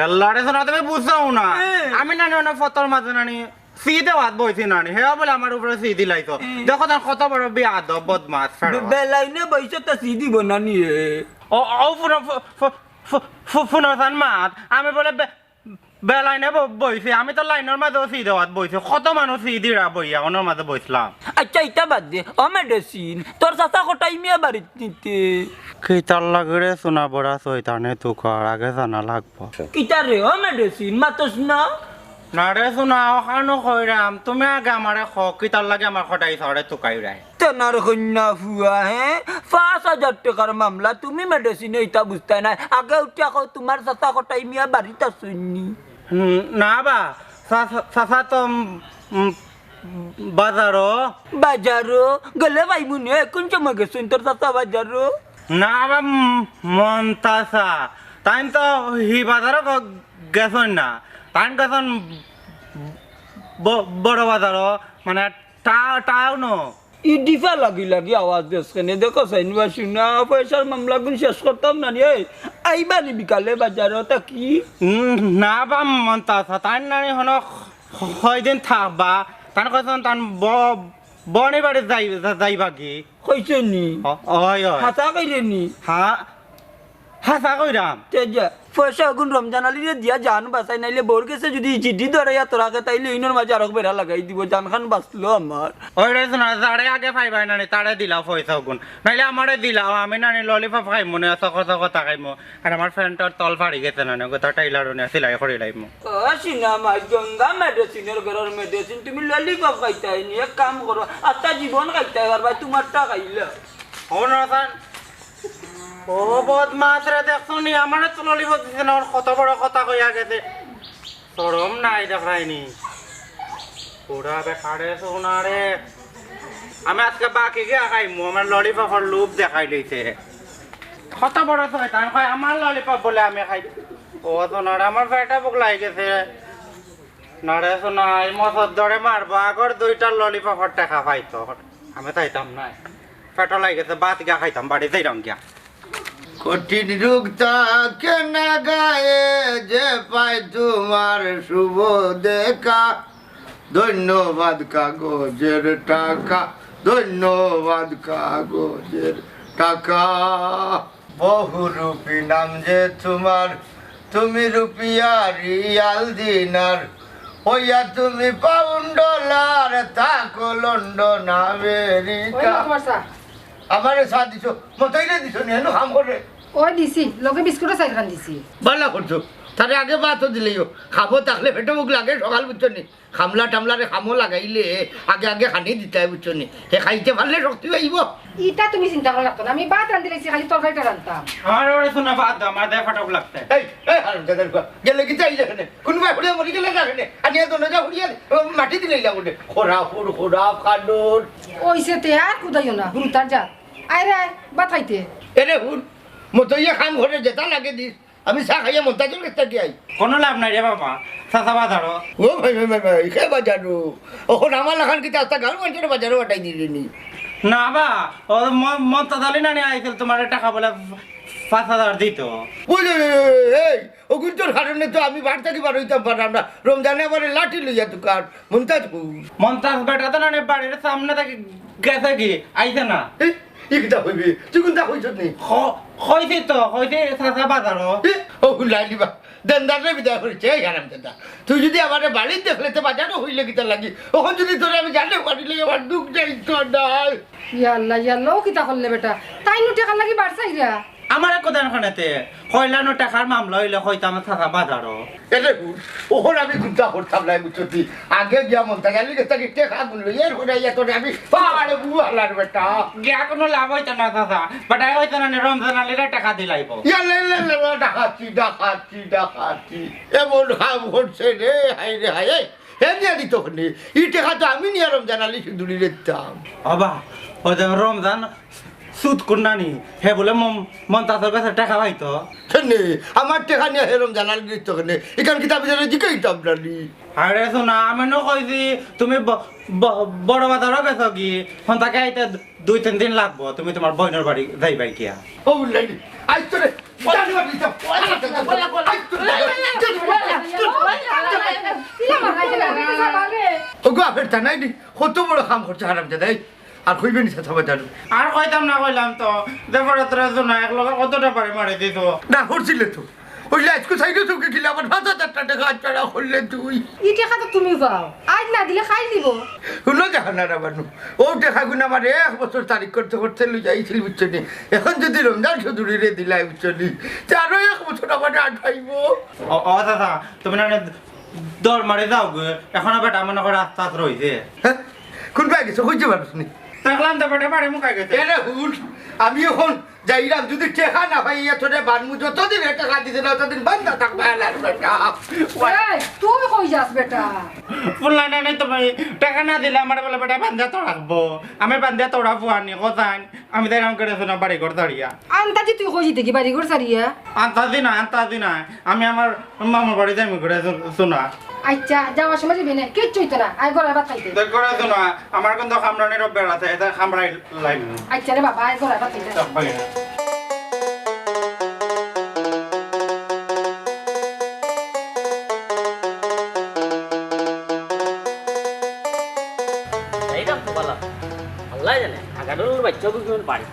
আল্লাহ রে সোনা, তুমি বুঝছো না? হ্যাঁ। আমি নানি অনেক ফতর মাঝে নানি সিধে ভাত বইছি নানি, হে বলে আমার উপরে সিধি লাইতো। হুম। দেখো তার কত বড় বেয়াদব, বদমাশ, বে-, বেলাইনে বইছে তো সিধি বনানি হে। ও, ও, ফুনো, ফু-, ফু-, ফু-, ফু-, ফু-, ফুনো সান মাত, আমি বলে বে-, বেলাইনে ব-, বইছি, আমি তো লাইনর মাঝে সিধে ভাত বইছি, কত মানুষ সিধিরা বইয়া, ওনার মাঝে বইছিলাম। আচ্ছা, ইটা বাদ দে, ও মেডিসিন, তোর চাচা কটাই মিয়া বাড়িত নিতে? কিতার লাগি রে সোনা বড়া শয়তানে তুকার, আগে জানা লাগবো। কিতা রে, ও মেডিসিন, মাতস না? না রে সোনা, অখানো কইরাম, তুমি আগে আমারে ক, কিতার লাগি আমার কটাই সারে তুকাইরায়? সোনার কইন্যা ফুয়া, হে? পাঁচ হাজার টেকার মামলা, তুমি মেডিসিনে ইতা বুঝতায় নায়। আগে উঠিয়া কও, তুমার চাচা কটাই মিয়া বাড়িত আছইন নি? হুম, না বা, চা-, চা-, চাচা তো, উম, উম, বাজারো। বাজারো? গেলে পাইমু নি, কুন সময় গেছইন তোর চাচা বাজারো? না বা, উম, মন্তাসা, তাইন তো হি বাজারো গ-, গেছইন না, তাইন গেছইন ব-, বড় বাজারো, মানে টা-, টাউনো। ই ডিফা লাগি লাগি আওয়াজ দেস কেনে? দেখো চাইন বা শুনা, পয়সার মামলাগুন শেষ করতাম না নি। এই, আইবা নি বিকালে বাজারো থাকি? উম, না বা মন্তাসা, তাইন নানি হনো ক-, কয়দিন থাকবা, তাইন কইছইন তান ব-, বনি বাড়ি যাই-, যা-, যাইবা কি? কইছে নি? অ-, অয়, অয়। হাছা কইরে নি? হা-, হাছা কইরাম। তে যা, পয়সা অগুন রমজান আলীরে দিয়া জান বাঁচাই, নাইলে বউর গেছে যুদি জিডি ধরাইয়া তোরাকে, তাইলে ইনোর মাঝে আরক বেড়া লাগাই দিব, জানখান বাঁচলো আমার। ওই রে শোনা, যারে আগে পাইবায় নানি, তারে দিলাও পয়সা অগুন, নাইলে আমারে দিলাও, আমি নানি ললিপপ খাইমু না, চকো চকো তা খাইমু। আর আমার প্যান্টর তল ফাড়ি গেছে নানি, গোটা টেইলারো নিয়া সিলাই করি লাইমু। ও সিনা মাই, গঙ্গা মেডিসিনর ঘরর মেডিসিন, তুমি ললিপপ খাইতায় নি, এক কাম করো, আস্তা জীবন খাইতায় পারবায়, তুমারটা খাইলা। ও না স্যার, ও বদমাস রে, দেখছো নি? আমারে তো ললিপপ দিছে না, ওর কত বড় কথা কইয়া গেছে। শরম নাই দেখায়নি। পুরা বেকারে সোনারে। আমি আজকে বাকি গিয়া খাইমু, আমার ললিপপর লোভ দেখাই লইছে। কত বড় শয়তান, কয় আমার ললিপপ বলে আমি খাই। ও সোনারে, আমার পেটে ভুক লাগি গেছে। নারে সোনা, এই মসর ধরে মারবো, আগর দুইটা ললিপপর টেকা পাইতো। আমি চাইতাম না। পেটো লাগি গেছে, ভাত গিয়া খাইতাম, বাড়ি যাইরাম গিয়া। কঠিন রোগ থাকে না গায়ে, যে পায় তোমার শুভ দেখা। ধন্যবাদ কাগজের টাকা, ধন্যবাদ কাগজের টাকা। বহুরূপী নাম যে তোমার, তুমি রুপিয়া রিয়াল দিনার, হইয়া তুমি পাউন্ড ডলার, থাকো লন্ডন আমেরিকা। ওই তোমার চা। আমারে চা দিছো, মতইরে দিছো নি, এনো কাম করে। ওই দিছি, লগে বিস্কুটও চাইরখান দিছি। ভালা করছো, তারে আগে ভাতও দিলাইও, খাবো থাকলে পেটো ভুক লাগে সকাল বুঝছো নি। কামলা টামলারে কামো লাগাইলে আগে আগে খানি দিতায়, বুঝছো নি? হে খাইতে পারলে শক্তি পাইবো। ইটা তুমি চিন্তা করা লাগতো না, আমি ভাত রান্ধিলাইছি, খালি তরকারিটা রানতাম। আমার ওরে শোনা ভাত দাও, আমার দেয় ফাটক লাগতে। এই, এই, হারামজাদার পুয়া, গেলে কিতা অইলে কেনে? কুনবায় ফুড়িয়ে মরি গেলে না কেনে? আনিয়া দোনো যা ফুড়িয়ে, ও, মাটি দিলাইলা বলে। খোরা ফুর, খোরা ফাডুর। ওইছে তে আর কুদাইও না, হুম, তার যা। আয় রে, আয়, ভাত খাইতে। এরে হুন, মতইয়ে কাম করে যেতা লাগে দিস। আমি চা খাইয়া মন্তাজর গেছ থাকি আই। কোনো লাভ নাই রে বাবা, চাচা বাজারো। ও ভাই, ভাই, ভাই, ভাই, কে বাজারো? অখন আমার লাখান কিতা আস্তা গাঁওর মানষরে বাজারো পাঠাই দিলে নি? না বা, ও ম-, মন্তাজ আলী নানি আইছিল, তোমারে টেকা বলে পাঁচ হাজার দিতো। ওই, ওই, ওই, ওই, এই, অগুইন্তর কারণে তো আমি বাড়ি থাকি বার অইতাম পারলাম না। রমজানে আমারে লাঠি লইয়া দোকান, মন্তাজ কই? মন্তাজ বেটা তো নানি বাড়ির সামনে থাকি গেছে কি, আইছে না। এ, ই কিতা কইবে? তুই কুনতা কইছত নি? ক-, কইছি তো, কইছি চাচা বাজারো। এ, ও হুলাইলি বা, দেনদাররে বিদায় করিছে, এই হারামজাদা। তুই যুদি আমারে বাড়িত দেখলে তে বাজারো অইলে কিতা লাগি? অখন যুদি তোরে আমি জানে পারিলে আমার দুখ যাইতো নায়। ইয়া আল্লাহ, ইয়া আল্লাহ, ও কিতা করলে বেটা? তাইনু টেকার লাগি বাড়ি ছাইরা। আমার এক কথা খানেতে, কইলা নু টেকার মামলা অইলে কইতাম চাচা বাজারো। এরে হুন, অখন আমি কুনতা করতাম নায় বুঝছত নি? আগে গিয়া মন্তাজ আলীর গেছ থাকি টেকাগুন লই, এর পরে আইয়া তোরে আমি পাহাড়ে বুয়ালার বেটা। গিয়া কোনো লাভ অইতো না চাচা, বেটায় কইতো না নি রমজান আলীরে টেকা দিলাইবো। ইয়া লে লে লে লে, ডাকাতি, ডাকাতি, ডাকাতি। এমন কাম করছে রে, হায় রে হায়। এ, হে নিয়া দিত কেনে? ই টেকা তো আমি নিয়া রমজান আলী চৌধুরীরে দিতাম। বাবা, ও যে রমজান সুদ কুন্ডানি, হে বুলে মম-, মন্তাজর গেছে টেকা পাইতো। কেনে? আমার টেকা নিয়া হে রমজান আলীরে দিত কেনে? ইখান কিতা আমি তারে জিকাইতাম না নি? আরে শোনা, আমি নু কইছি, তুমি ব-, ব-, বড় বাজারো গেছো কি? হন তাকে আইতে দুই তিন দিন লাগবো, তুমি তোমার বইনর বাড়ি যাইবায় গিয়া। ও বুঝলাই নি? আইজ তোরে জানে মারি দিতাম। আইজ তোরে ওগো, আফের তা নাই নি? কত বড় কাম করছে হারামজাদা, এই। আর কইবে নি চাচা বাজারো? আর কইতাম না, কইলাম তো। দেখো রে, তোরা তো না, এক লগে কতটা পারে মারি দিত। না, করছিলে তো। ওই যে আজকে সাইডে চোখে গেলে আবার পাঁচ হাজার টেকা আটকারা করলে তুই। ই টেকা তো তুমি পাও, আজ না দিলে কাইল দিব। হুনো দেখো না রে বানু, ও টেকাগুন আমার এক বছর তারিখ করতে করতে লই যাইছিল, বুঝছো নি? এখন যুদি রমজান চৌধুরীরে দিলাই, বুঝছো নি? তে আরো এক বছর আমার আটকাইবো। ও, ও দাদা, তুমি না দর মারি যাও গো, এখনো বেটা মনে করে আস্তে আস্তে রইছে। হ্যাঁ? কুনবায় গেছে? কইতে পারছ নি? দেখলাম তো বেটা বাড়ি মুখাই গেছে। এরে হুন, আমি অখন যাইরাম, যুদি টেকা না পাই, ইয়া তোরে বানমু, যতদিন এ টেকা দিছে না, ততদিন বান্দা থাকবে আলার বেটা। এই, তুই কই যাস বেটা? ফুলনা নাই তো ভাই, টেকা না দিলে আমার বলে বেটা বান্দা তো রাখবো। আমি বান্দা তোরা ফুয়ানি কোথায়? আমি তাই নাম করে শোনা বাড়ি ঘর দাঁড়িয়া। আন্তাজি তুই কই যেতে কি বাড়ি ঘর ছাড়িয়া? আন্তাজি না, আন্তাজি না। আমি আমার মামার বাড়ি যাইমু করে শোনা। আচ্ছা, যাওয়ার সময় যাবি না, কিচ্ছু হইতো না। আয় গলায় ভাত খাইতে। দেখ করে শোনা, আমার কিন্তু কামরানির অভ্যাস আছে, এটা কামড়াই লাইন। আচ্ছা রে বাবা, আয় গলায় ভাত খাইতে। এইটা তো ভালা। আল্লাহ জানে, আগাডোলর বাচ্চাগুলো কেমন বাড়ি।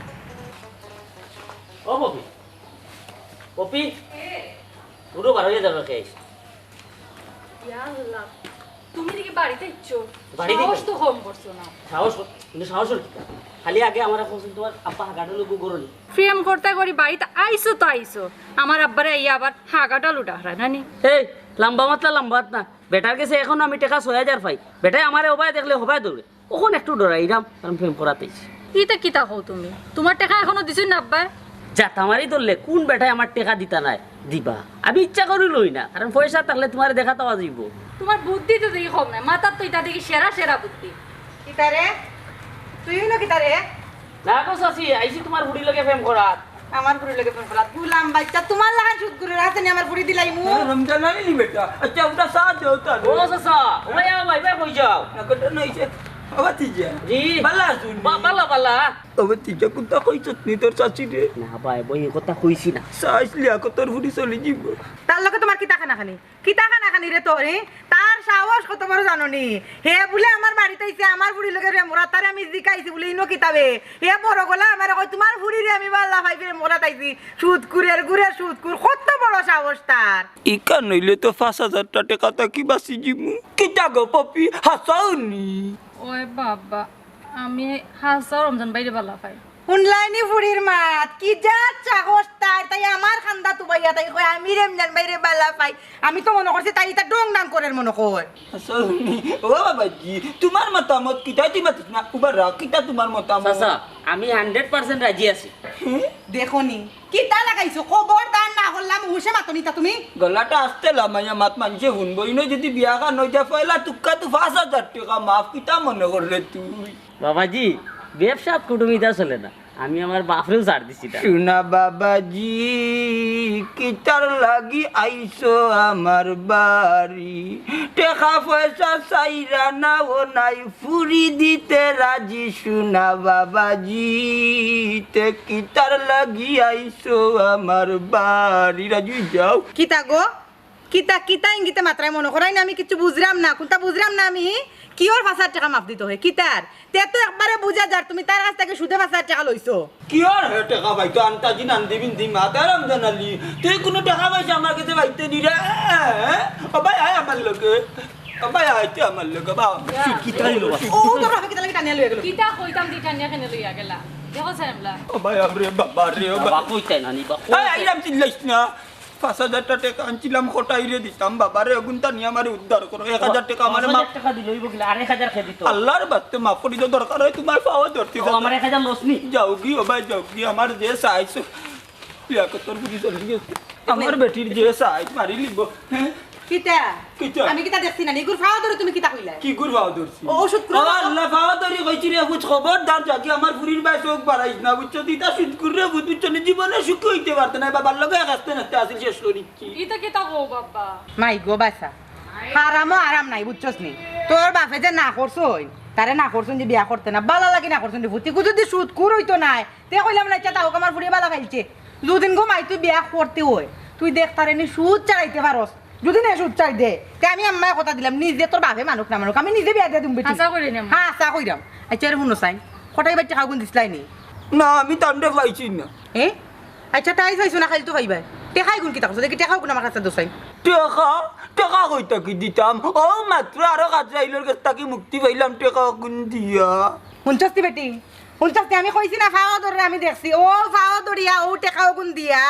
ও পপি, পপি, উঠো, বারো হয়ে যাবে, খেয়ে আইস। ইয়া আল্লাহ, তুমি দেখি বাড়িত আইছো? বাড়িত সাহস আইছি। তো কম করছো না। সাহস, কিন্তু সাহসর কিতা? খালি আগে আমার এখন তোমার আব্বা হাগাটা লোক গরলি। প্রেম করতে করি বাড়িত আইছো তো আইছো, আমার আব্বারে আইয়া আবার হাগাটা লুটা হারা নানি। এই, লম্বা মাতলা লম্বা মাত না। বেটার গেছে এখনো আমি টেকা ছয় হাজার পাই। বেটায় আমারে ওবায় দেখলে হবায় দৌড়ে। অখন একটু ডরাইরাম, কারণ প্রেম করাত আইছি। ইতা কিতা কও তুমি? তুমার টেকা এখনো দিছইন না আব্বায়? জাতা মারি ধরলে কোন বেটায় আমার টেকা দিতা নায়, দিবা। আমি ইচ্ছা করি লই না, কারণ পয়সা থাকলে তুমারে দেখাত পাওয়া যাইবো। তুমার বুদ্ধি তো দেখি কম নায়, মাথাত তো ইতা দেখি সেরা সেরা বুদ্ধি। কিতা রে? তুই অইলো কিতা রে? না গো চাচি, আইছি তুমার ফুড়ির লগে প্রেম করাত। আমার ফুড়ির লগে প্রেম করাত? গুলাম বাইচ্চা, তুমার লাখান সুদ করে রাখছে নি আমার ফুড়ি দিলাইমু। হ্যাঁ, রমজান আইলি বেটা। আচ্ছা, ওটা চা দেও তারে। ও চাচা, ও ভাই, আও ভাই, ভাই, কই যাও? না, কথা নইছে। ও ভাতিজা। জি। ভালা আছইন নি? বা-, ভালা, ভালা। ও ভাতিজা, কথা কইছত নি তোর চাচিরে? না ভাই, বই, কথা কইছি না। চাইছলি আকো তোর ফুড়ি চলি যাইবো। তার লগে তুমার কিতা কানাকানি? কিতা কানাকানি রে তোর, হে? তার সাহস কত বড় জানো নি? হে বুলে আমার বাড়িত আইছে, আমার ফুড়ির লগে প্রেম করাত, তারে আমি জিকাইছি বুলে, ইনো কিতা বে? হে বড় গলায় আমারে কয়, তুমার ফুড়িরে আমি ভালা পাই প্রেম করাত আইছি। সুদখুরের ঘুরে সুদখুর, কত বড় সাহস তার। ইখান অইলে তো পাঁচ হাজারটা টেকা থাকি বাঁচি যিমু। কিতা গো পপি, হাছাও নি? ওই বাবা, আমি হাছাউ রমজান ভাইরে ভালা পাই। হুনলায়নি ফুড়ির মাত, কি জাত সাহস তার, তাই আমার কান্দাত উবাইয়া তাই কয়, আমি রমজান ভাইরে ভালা পাই। আমি তো মনো করছি তাই ইতা ঢং ঢাং করের মনো কয়। হাছাউ নি? ও বাবাজি, তুমার মতামত কিতা? তুই মাতিস না, উবা রাখ, কিতা তুমার মতামত? চাচা, আমি hundred percent রাজি আছি। হুম? দেখো নি, কিতা লাগাইছো? খবরদার না করলাম, হুশে মাতো নি তা তুমি। গলাটা আস্তে লামাইয়া মাত, মানষে হুনবো। ইনো যদি বিয়া খান অই যায়, পয়লা তুক্কা তো পাঁচ হাজার টেকা মাফ, কিতা মনো কররে তুই? বাবাজি, ব্যবসাত কুটুমিতা চলে না, আমি আমার বাফরেও ছাড় দিছি না। সোনা বাবাজি, কিতার লাগি আইছো আমার বাড়ি? টেকা পয়সা চাইরা না ও নাই, ফুড়ি দিতে রাজি সোনা বাবাজি। তে কিতার লাগি আইছো আমার বাড়ি? রাজি যাও। কিতা গো? কিতা, কিতা ইঙ্গিতে মাতরায় মনো করায় না আমি কিচ্ছু বুঝরাম না, কুনতা বুঝরাম না আমি। কিওর পাঁচ হাজার টেকা মাফ দিতো হে? কিতার? তে তো একবারে বুঝা যার তুমি তার কাছ থাকি সুদে পাঁচ হাজার টেকা লইছো। কিওর হে টেকা পাইতো? আন্তাজি নান্দি বিন্দি মাত, আরাম জানালি। তুই কুনু টেকা পয়সা আমার গেছে পাইতে নি রে? ও ভাই, আয় আমার লগে। ও ভাই, আয় তুই আমার লগে, বাবা। কিতা অইলো বা? ও, তোর বাপে কিতা লাগি টানিয়া লইয়া গেল? কিতা কইতাম দি টানিয়া কেনে লইয়া গেলা? দেখো সাইমলা। ও ভাই, আরে বাবা রে, ও বাবা, ভাই। কইতাই না নি, বাবা, এই, কইতাই। আইরাম চিল্লাইস না। পাঁচ হাজারটা টেকা আনছিলাম, কটাইরে দিতাম, বাবারে, অগুন টানিয়া আমারে উদ্ধার করো। এক হাজার টেকা আমারে পাঁচ হাজার মাফ। টেকা দিলে অইবো কিলা, আর এক হাজার কে দিত? আল্লাহর বাস্তে মাফ করি দাও, দরকার অয় তুমার পাওয়া ধরছি। ও, আমার এক হাজার লস নি? যাওগি, ও ভাই, যাওগি, আমার যে চাইছো। লিয়াকতর ফুড়ি চলি গেছে। আমার বেটির যে চাই, মারি লিব। হ্যাঁ? কিতা? কিতা? আমি কিতা দেখছি না? ইগুর পাও ধরি তুমি কিতা কইলা? কি গুর পাও ধরছি? ও, ওষুধ খুলো ও না। আল্লাহ, পাও ধরি কইছি রে, বুঝ খবরদার, যাকে আমার ফুড়ির বায় চোখ বাড়াইস না, বুঝছো? তুই তা সুদ কর রে, বুঝ, বুঝছো নি? জীবনে সুখী অইতে পারতে না, বাবার লগে এক আস্তে নাস্তে আসিল শেষ করি। ইতা কিতা কও বাবা? মাই গো বাসা, হারামও আরাম নাই, বুঝছস নি? তোর বাপে যে না করছইন, তারে না করছইন যে বিয়া করতে না, বালা লাগি না করছইন রে ফুতি। কুদু দি সুদ খুর অইতো নায়, তে কইলাম না, ইচ্ছা তাও আমার ফুড়ি বালা পাইলছে। দুদিন গো মাই তুই বিয়া করতে অয়, তুই দেখ তারে নি সুদ ছাড়াইতে পারস। যদি না সুদ ছাড়ি দে, তে আমি আম্মায় কথা দিলাম, নিজে তোর বাপে মানুক না মানুক, আমি নিজে বিয়া দিয়া দিমু বেটি। হাছা কইরে নি আম্মা? হ্যাঁ, হাছা কইরাম। আচ্ছা, এরে হুনো চাইন, কটাই বাইর টেকাগুন দিছলায় নি? না, আমি তানরে পাইছি না। এ? আচ্ছা, তাই পাইছো না, খালি তো পাইবায়। টেকাগুন কিতা করছো? দেখি টেকাগুন আমার কাছে দোসাইন। টেকা? টেকা কই থাকি দিতাম? ও মাত্র আরো কাজরাইলর কাছ থাকি মুক্তি পাইলাম টেকাগুন দিয়া। হুনছস নি বেটি? হুনছস নি? আমি কইছি না, ফাও ধরে আমি দেখছি। ও ফাও ধরিয়া, ও টেকাগুন দিয়া,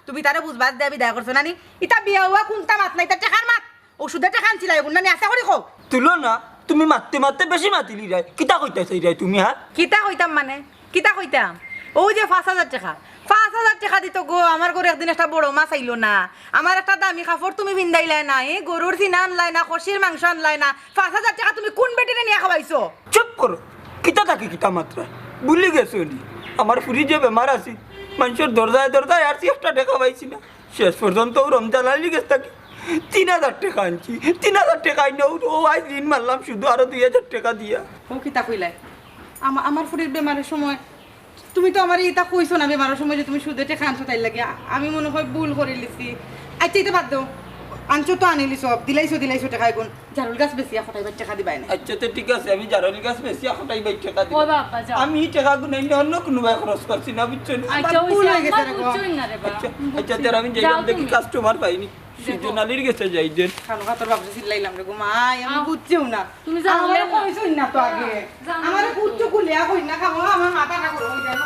তুমি তারে বুঝবায় দিয়া বিদায় করছো না নি? ইতা বিয়া অওয়া কুনতা মাত না, ইতা টেকার মাত। ওষুধে টেকা আনছিলা, এগুন না নি, আশা করি কও। তুলো না, তুমি মাততে মাততে বেশি মাতিলিরায়। কিতা কইতায় চাইরায় তুমি, হ্যাঁ? কিতা কইতাম মানে? কিতা কইতাম? অউ যে পাঁচ হাজার টেকা, পাঁচ হাজার টেকা দিতো গো, আমার ঘরো একদিন একটা বড় মাছ আইলো না, আমার একটা দামি কাপড় তুমি পিন্দাইলায় না, ই গরুর সিনা আনলায় না, খাসির মাংস আনলায় না, পাঁচ হাজার টেকা তুমি কুন বেটিরে নিয়া খাওয়াইছো? চুপ করো, কিতা থাকি কিতা মাতরায়, ভুলি গেছো নি? আমার ফুরি যে বেমার আছিল, মানষর দরজায় দরজায় আরছি, একটা টেকা পাইছি না। শেষ পর্যন্ত অউ রমজান আলীর গেছ থাকি তিন হাজার টেকা আনছি, তিন হাজার টেকা আইনা অউ, অউ আইজ ঋণ মারলাম শুধু আরো দুই হাজার টেকা দিয়া। অউ কিতা কইলায়? আমা-, আমার ফুরির বেমারর সময় তুমি তো আমারে ইতা কইছো না, বেমারর সময় যে তুমি সুদে টেকা আনছো তাইর লাগি। আ-, আমি মনে হয় ভুল করিলিছি। আচ্ছা, ইতা বাদ দেও, আনছো তো আনিলিছো, দিলাইছো, দিলাইছো টেকা এগুন। জারুল গাছ বেচিয়া কটাইবার টেকা দিবায় নে। আচ্ছা, তে ঠিক আছে, আমি জারুল গাছ বেচিয়া কটাইবার টেকা দিমু। ও বাবা, যাও। আমি ই টেকাগুন আইনা অন্য কুনুবায় খরচ করছি না, বুঝছো নি? আচ্ছা, আমার ভুল অইছে, অইগেছে রে গো। বুঝছো না রে বা। আচ্ছা, আচ্ছা, বুঝছি। তে আমি যাও যাইলাম, দেখি তুমি। কাস্টমার পাইনি। দেখো। সুজন আলীর গেছে যাই দেন। খানো খাতর বাপরে চিল্লাইলাম রে গো, মাই, আমি আও। বুঝছিও না। তুমি জানো আমারে না। কইছইন না তো আগে। জানো আমারে না তো। কুচ্ছু খুলিয়া কইন না, খামো, আমার মাথা না গরম অই যায়।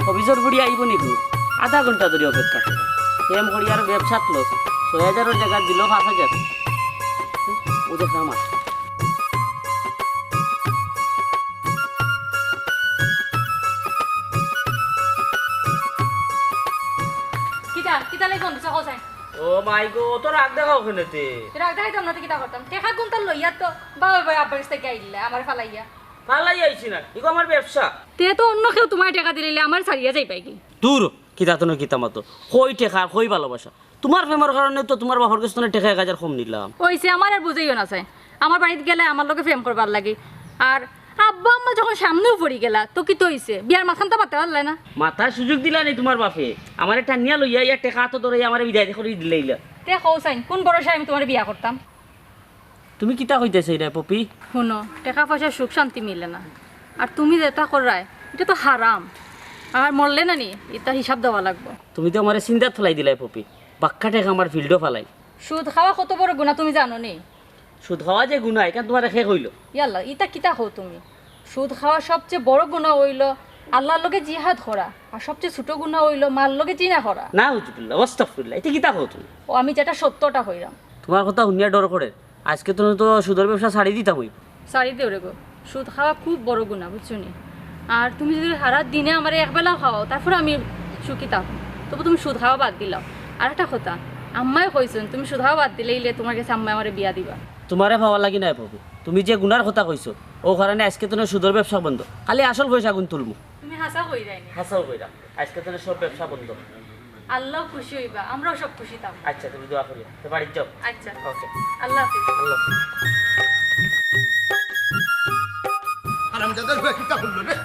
অফিসর বুড়ি আইবো নি গো? আধা ঘন্টা ধরি অপেক্ষা করি। এম করি আর ব্যবসাত লস। ছয় হাজারর জাগাত দিলো পাঁচ হাজার। ও দেখ আমার। কিতা, কিতা লাগি ফোন দিছো, কও চাই? ও মাই গো, অত রাগ দেখাও কেনে তে? রাগ দেখাইতাম না তে কিতা করতাম? টেকা কুনতা লইয়া তো বাবা ভাই আব্বার গেছ থাকি আইলা, আমারে ফালাইয়া। ফালাই আইছি না, ইগু আমার ব্যবসা। তে তো অন্য কেউ তুমারে টেকা দিলাইলে আমারে ছাড়িয়া যাইবায় গি? দূর, কিতা তনে কিতা মাতো। কই টেকা আর কই ভালোবাসা? তুমার প্রেমর কারণে তো তুমার বাপর গেছ তনে টেকা এক হাজার কম নিলাম। অইছে, আমারে আর বুঝাইও না চাই। আমার বাড়িত গেলে আমার লগে প্রেম করবার লাগি। আর আব্বা আম্মা যখন সামনেউ পড়ি গেলা, তো কিতা অইছে? বিয়ার মাতখানতা মাততে পারলায় না। মাতার সুযোগ দিলা নি তুমার বাপে। আমারে টানিয়া লইয়া ইয়া টেকা আতো ধরাইয়া আমারে বিদায় করি দিলাইলা। তে কও চাইন, কুন ভরসায় আমি তুমারে বিয়া করতাম? তুমি কিতা কইতায় চাইরায়, পপি? হুনো, টেকা পয়সায় সুখ শান্তি মিলে না। আর তুমি যেতা কররায়, ইটা তো হারাম। আর মরলে না নি, ইতার হিসাব দেওয়া লাগবো। তুমি তো আমারে চিন্তাত ফালাই দিলায়, পপি। বাক্কা টেকা আমার ফিল্ডো ফালাই। সুদ খাওয়া কত বড় গুনা তুমি জানো নি? সুদ খাওয়া যে গুনা, ইখান তুমারে কে কইলো? ইয়াল্লা, ইতা কিতা কও তুমি? সুদ খাওয়া সবচেয়ে বড় গুনা অইলো আল্লার লগে জিহাদ করা, আর সবচেয়ে ছোট গুনা অইলো মার লগে জিনা করা। নাউজুবিল্লাহ, আস্তাগফিরুল্লাহ, ইতা কিতা কও তুমি? ও, আমি যেটা সত্য ওটা কইরাম। তুমার কথা হুনিয়া ডর করের। আইজকে তনে তো সুদর ব্যবসা ছাড়ি দিতাম অইবো। ছাড়ি দেও রে গো, সুদ খাওয়া খুব বড় গুনা, বুঝছো নি? আর তুমি যদি হারা দিনে আমারে এক বেলাও খাওয়াও, তারপরে আমি সুখী থাকমু। তবু তুমি সুদ খাওয়া বাদ দিলাও। আর একটা কথা, আম্মায় কইছইন, তুমি সুদ খাওয়া বাদ দিলাইলে তুমার গেছে আম্মায় আমারে বিয়া দিবা। তুমারে পাওয়ার লাগি নায় পপি, তুমি যে গুনার কথা কইছো, অউ কারণে আইজকে তনে সুদর ব্যবসা বন্ধ, খালি আসল পয়সাগুন তুলমু। তুমি হাছা কইরায় নি? হাছাউ কইরাম, আইজকে তনে সব ব্যবসা বন্ধ। আল্লাও খুশি অইবা, আমরাও সব খুশি থাকমু। আচ্ছা, তুমি দোয়া করিও, তে বাড়িত যাও। আচ্ছা। ওকে। আল্লাহ হাফিজ। আল্লাহ হাফিজ। হারামজাদার পুয়া কিতা করলো রে?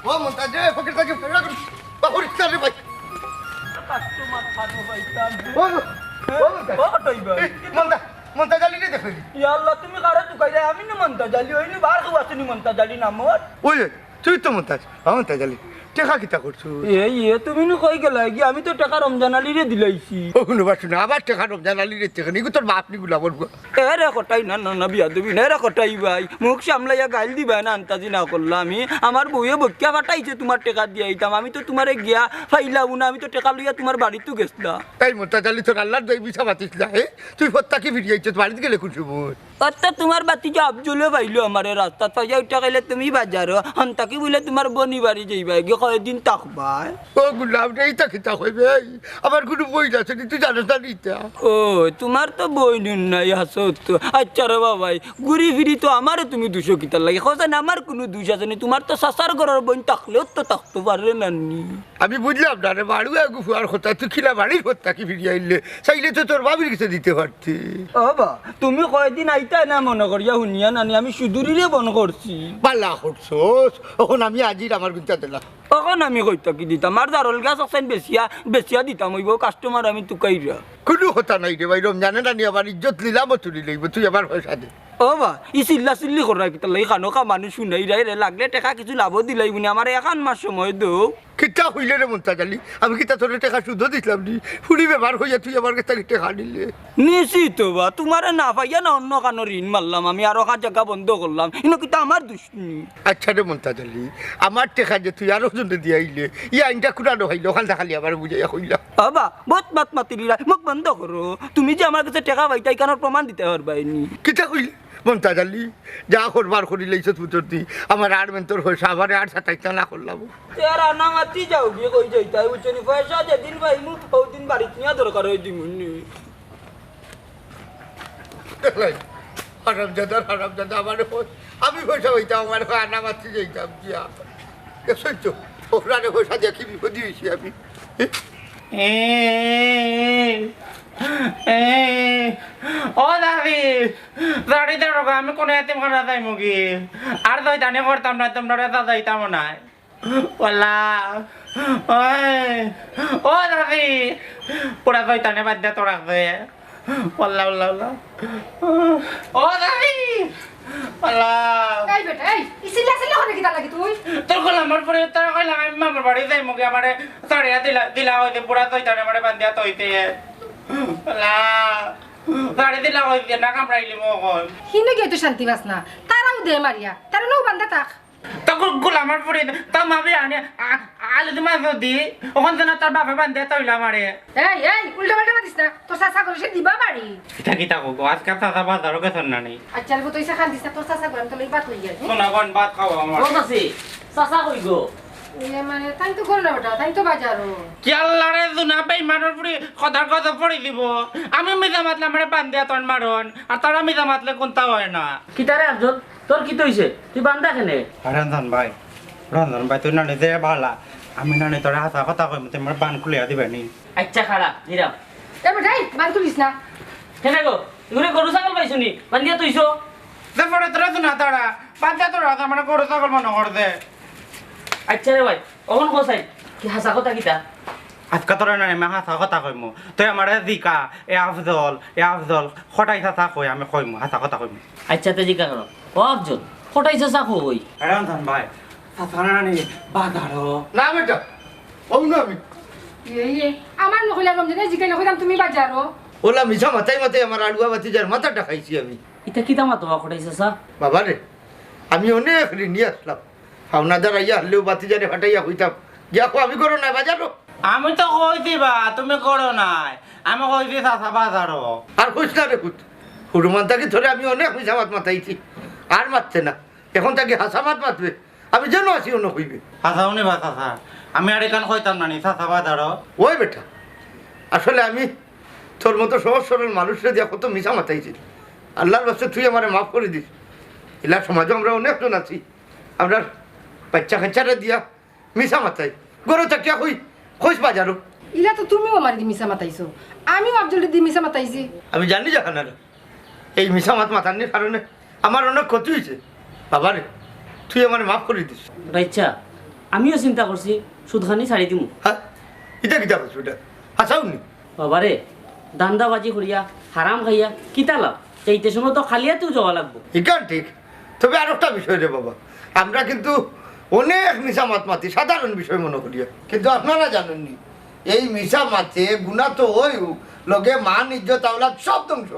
ও মন্তাজ, এ ফকির তাকে ফেরা কর। বাবা, পরিষ্কার রে ভাই। কাস্টমার খানো পাইতাম। ও, ও মন্তাজ। ও কটাই ভাই? এ, মন্তাজ, মন্তাজ আলী রে দেখো। ইয়া আল্লাহ, তুমি কারে তুকাইরায়? আমি নি মন্তাজ আলী, অইনু বার কেউ আছে নি মন্তাজ আলী নামর? ওই, তুই তো মন্তাজ, হ্যাঁ, মন্তাজ আলী। টেকা কিতা করছো? এ, এ, তুমি নু কই গেলায় গি? আমি তো টেকা রমজান আলীরে দিলাইছি। ও, হুনো বা, হুনো, আবার টেকা রমজান আলীরে দিতে কেনে? ইগু তোর বাপ নি গুলামর পুয়া। এরে কটাই, না, না, না, বিয়াদবি না, এরে কটাই ভাই। মুখ সামলাইয়া গাইল দিবায় না, আন্তাজি না করলা আমি। আমার বউয়ে বকিয়া ফাটাইছে তুমার টেকা দিয়া আইতাম। আমি তো তুমারে গিয়া ফাইলাম না, আমি তো টেকা লইয়া তুমার বাড়িত গেছলাম। তাই মন্তাজ আলী, তোর আল্লার দোয়াই মিছা মাতিস না, হে? তুই ফত থাকি ফিরি আইছস, বাড়িত গেলে খুশি মন। অত তুমার ভাতিজা আফজলে পাইলো আমারে রাস্তাত, পাইয়া উঠা কইলে তুমি বাজারো, হন থাকি বুলে তুমার বইনর বাড়ি যাইবায় গি, কয়দিন থাকবায়। ও গুলাম রে, ইতা কিতা কইবে? এই, আমার কুনু বইন আছে নি, তুই জানোস না নি ইতা? ও, তুমার তো বইন নাই, হাছা তো। আচ্ছা রে বাবাই, ঘুরি ফিরি তো আমারে তুমি দুষো কিতার লাগি? কও চাইন আমার কুনু দুষ আছে নি, তুমার তো চাচার ঘরর বইন থাকলেও তো থাকতো পারে না নি। আমি বুঝলাম না রে, বাড়ুয়া এগু ফুয়ার কথা, তুই কিলা বাড়ির ফত থাকি ফিরি আইলে, চাইলে তো তোর ভাবির গেছে দিতে পারতে। ও বা, তুমি কয়দিন আইতায় না মনো করিয়া হুনিয়া নানি, আমি সুদুরিরে ফোন করছি। বালা করছস, অখন আমি আজির আমার গুনতা দিলাম। অখন আমি কই থাকি দিতাম, আর জারুল গাছ অকসাইন বেচিয়া, বেচিয়া দিতাম অইবো, কাস্টমার আমি তুকাইরা। কুনু কথা নাই রে ভাই, রমজানে নানি আমার ইজ্জত নিলামও তুলি লইবো, তুই আমার পয়সা দে। ও বা, ই চিল্লা চিল্লি কররায় কিতার লাগি, কানো কা মানুষ হুনাইরায় রে, লাগলে টেকা কিছু লাভও দিলাইবো নি, আমারে এখান মাস সময় দেও। কিতা কইলে রে মন্তাজ আলী? আমি কিতা তোরে টেকা সুদো দিছলাম নি? ফুড়ি বেমার অইয়া তুই আমার গেছ থাকি টেকা নিলে? নিছি তো বা, তুমারে না পাইয়া না অন্য কানো ঋণ মারলাম আমি, আরো কান জাগা বন্ধ করলাম, ইনো কিতা আমার দুষ নি? আচ্ছা রে মন্তাজ আলী, আমার টেকা যে তুই আরো জনরে দিয়া আইলে, ই আইনটা কুনানো অইলো, অখানটা খালি আমারে বুঝাইয়া কইলা। বাবা, বউত মাত মাতিলিরায়, মুখ বন্ধ করো। তুমি যে আমার গেছে টেকা পাইতায়, ইখানর প্রমাণ দিতায় পারবায় নি। কিতা কইলে? মন্তাজ আলী, যা করবার করিলাইছত পুতর দি, আমার আর মেন্তর পয়সা, আমারে আর সাতাইতা না করলাম। তে আর আনা মাতি যাওগি, কই যাইতায়, বুঝছো নি? পয়সা যেদিন পাইমু, অউদিন বাড়িত নিয়া দরকার অয় দিমুনি। দেখলাই, হারামজাদার হারামজাদা, আমারে কয়, আমি পয়সা পাইতাম, আমারে কয় আনা মাতি যাইতাম গিয়া। দেখছইন তো, অকরারে পয়সা দিয়া কি বিপদি অইছি আমি। এ, এ, ও দাদি, দাদি দারোগা, আমি কুনু এতিমখানা যাইমুগি? আর শয়তানি করতাম না, তুমরারে সাজাইতাম না। ওয়াল্লা, ওই, ও দাদি, পুরা শয়তানে বাদ দিয়া তো রাখছে। ওয়াল্লা, ওয়াল্লা, ওয়াল্লা। ও দাদি, ওয়াল্লা। এই বেটা, এই, ই চিল্লা চিল্লি করে কিতা লাগি তুই? তোর গোলামর পরে তোর কইলাম আমি মামার বাড়ি যাইমুগি, আমারে ছাড়িয়া দিলা, দিলা অইছে, পুরা শয়তানে আমারে বান্ধিয়া থইছে। ওয়াল্লা, ছাড়ি দিলা অইছে, না কামড়াইলি মো কই। হিনো গিয়া তো শান্তি পাস না, তারাও দে মারিয়া, তারা নৌ বান্ধা থাক। তা গো-, গোলামর পরে, তা মাবে আনে, আ-, আলু দি মাছ দি, অখান যেন তার বাপে বান্ধে তইলা মারে। এই, এই, উল্টা পাল্টা মাতিস না, তোর চাচা করে সে দিবা বাড়ি। ইতা কিতা কও গো, আজকে চাচা বাজারো গেছইন না নি? আচ্ছা, আলবো তুই সে খান দিস না, তোর চাচা করে আমি তো লই ভাত লই যাই। শোনা গন, ভাত খাও আমার। ও চাচি, চাচা কই গো? এ মানে, তাই তো করো না বেটা, তাই তো বাজারো। কি আল্লাহ রে, জুনা বেইমানর পরে খোদার গজব পড়ি দিবো। আমি মিছা মাতলে আমারে বান্ধে তন মারন, আর তারা মিছা মাতলে কুন্তা অয় না। কিতা রে আফজল, তোর কিতা অইছে? তুই বান্ধা কেনে? আরে রঞ্জন ভাই, রঞ্জন ভাই, তুই নানি যে ভালা, আমি নানি তোরে হাছা কথা কইমু, তুই আমারে বান খুলিয়া দিবে নি? আচ্ছা, খাড়া, দিরাম। এ বেটাই, বান তুলিস না। কেনে গো? ইগুরে গরু ছাগল পাইছো নি? বান্ধিয়া থইছো? যে পরে তোরা তো না তারা, বান্ধিয়া তোরা তো আমার গরু ছাগল মনে কর দে। আচ্ছা রে ভাই, অখন কও চাই, কি হাছা কথা কিতা? আজকে তোরে নানি আমি হাছা কথা কইমু। তুই আমারে জিকা, এ আফজল, এ আফজল, কটাই চাচা কই আমি কইমু, হাছা কথা কইমু। আচ্ছা, তে জিকা করো। ও আফজল, কটাই চাচা কই? এ রঞ্জন ভাই, চাচা নানি বাজারো। না বেটা, অউ না আমি। এই, এই, আমার নকইলা রমজানে জিকাইলে কইতাম তুমি বাজারো। অলা মিছা মাতাই মাতাই আমার আড়ুয়া ভাতিজার মাথাটা খাইছি আমি। ইতা কিতা মাতো বা কটাই চাচা? বাবা রে, আমি অনেক ঋণী আছলাম। পাওনাদার আইয়া হারলেউ ভাতিজারে ফাটাইয়া কইতাম, "গিয়া কও আমি ঘরো নাই, বাজারো।" আমি তো কইছি বা, তুমি ঘরো নাই। আমি কইছি চাচা বাজারো। আর কইস না রে পুত, হুরুমান থাকি তোরে আমি অনেক মিছা মাত মাতাইছি, আর মাততে না। অখন থাকি হাছা মাত মাতবে, আমি যেনো আছি অনো কইবে। হাছা হুনি বা চাচা, আমি আর ইখান কইতাম না নি, চাচা বাজারো। ওই বেটা, আসলে আমি তোর মতো সহজ সরল মানুষরে দিয়া কত মিছা মাতাইছি। আল্লার ওয়াস্তে তুই আমারে মাফ করি দিস। ইলা সমাজো আমরা অনেকজন আছি, আমরার বাইচ্চা কাইচ্চারে দিয়া মিছা মাতাই। ঘরো থাকিয়া কই, কইস বাজারো। ইলা তো তুমিও আমারে দি মিছা মাতাইছো, আমিও আফজলরে দি মিছা মাতাইছি। আমি জানি জাহানারা, এই মিছা মাত মাতানির কারণে আমার অনেক ক্ষতি অইছে। বাবা রে, তুই আমারে মাফ করি দিস। বাইচ্চা, আমিও চিন্তা করছি সুদখানি ছাড়ি দিমু। হ্যাঁ, ইটা কিতা কইছো ইটা? হাছাউ নি? বাবা রে, ধান্দাবাজি করিয়া, হারাম খাইয়া, কিতা লাভ? যাইতে সময় তো খালি আতেউ যাওয়া লাগবো। ইখান ঠিক। তবে আরোকটা বিষয় রে বাবা, আমরা কিন্তু অনেক মিছা মাত মাতি, সাধারণ বিষয় মনো করিয়া। কিন্তু আপনারা জানইন নি, এই মিছা মাতে গুনা তো অউ, লগে মান, ইজ্জত, আওলাদ সব ধ্বংস।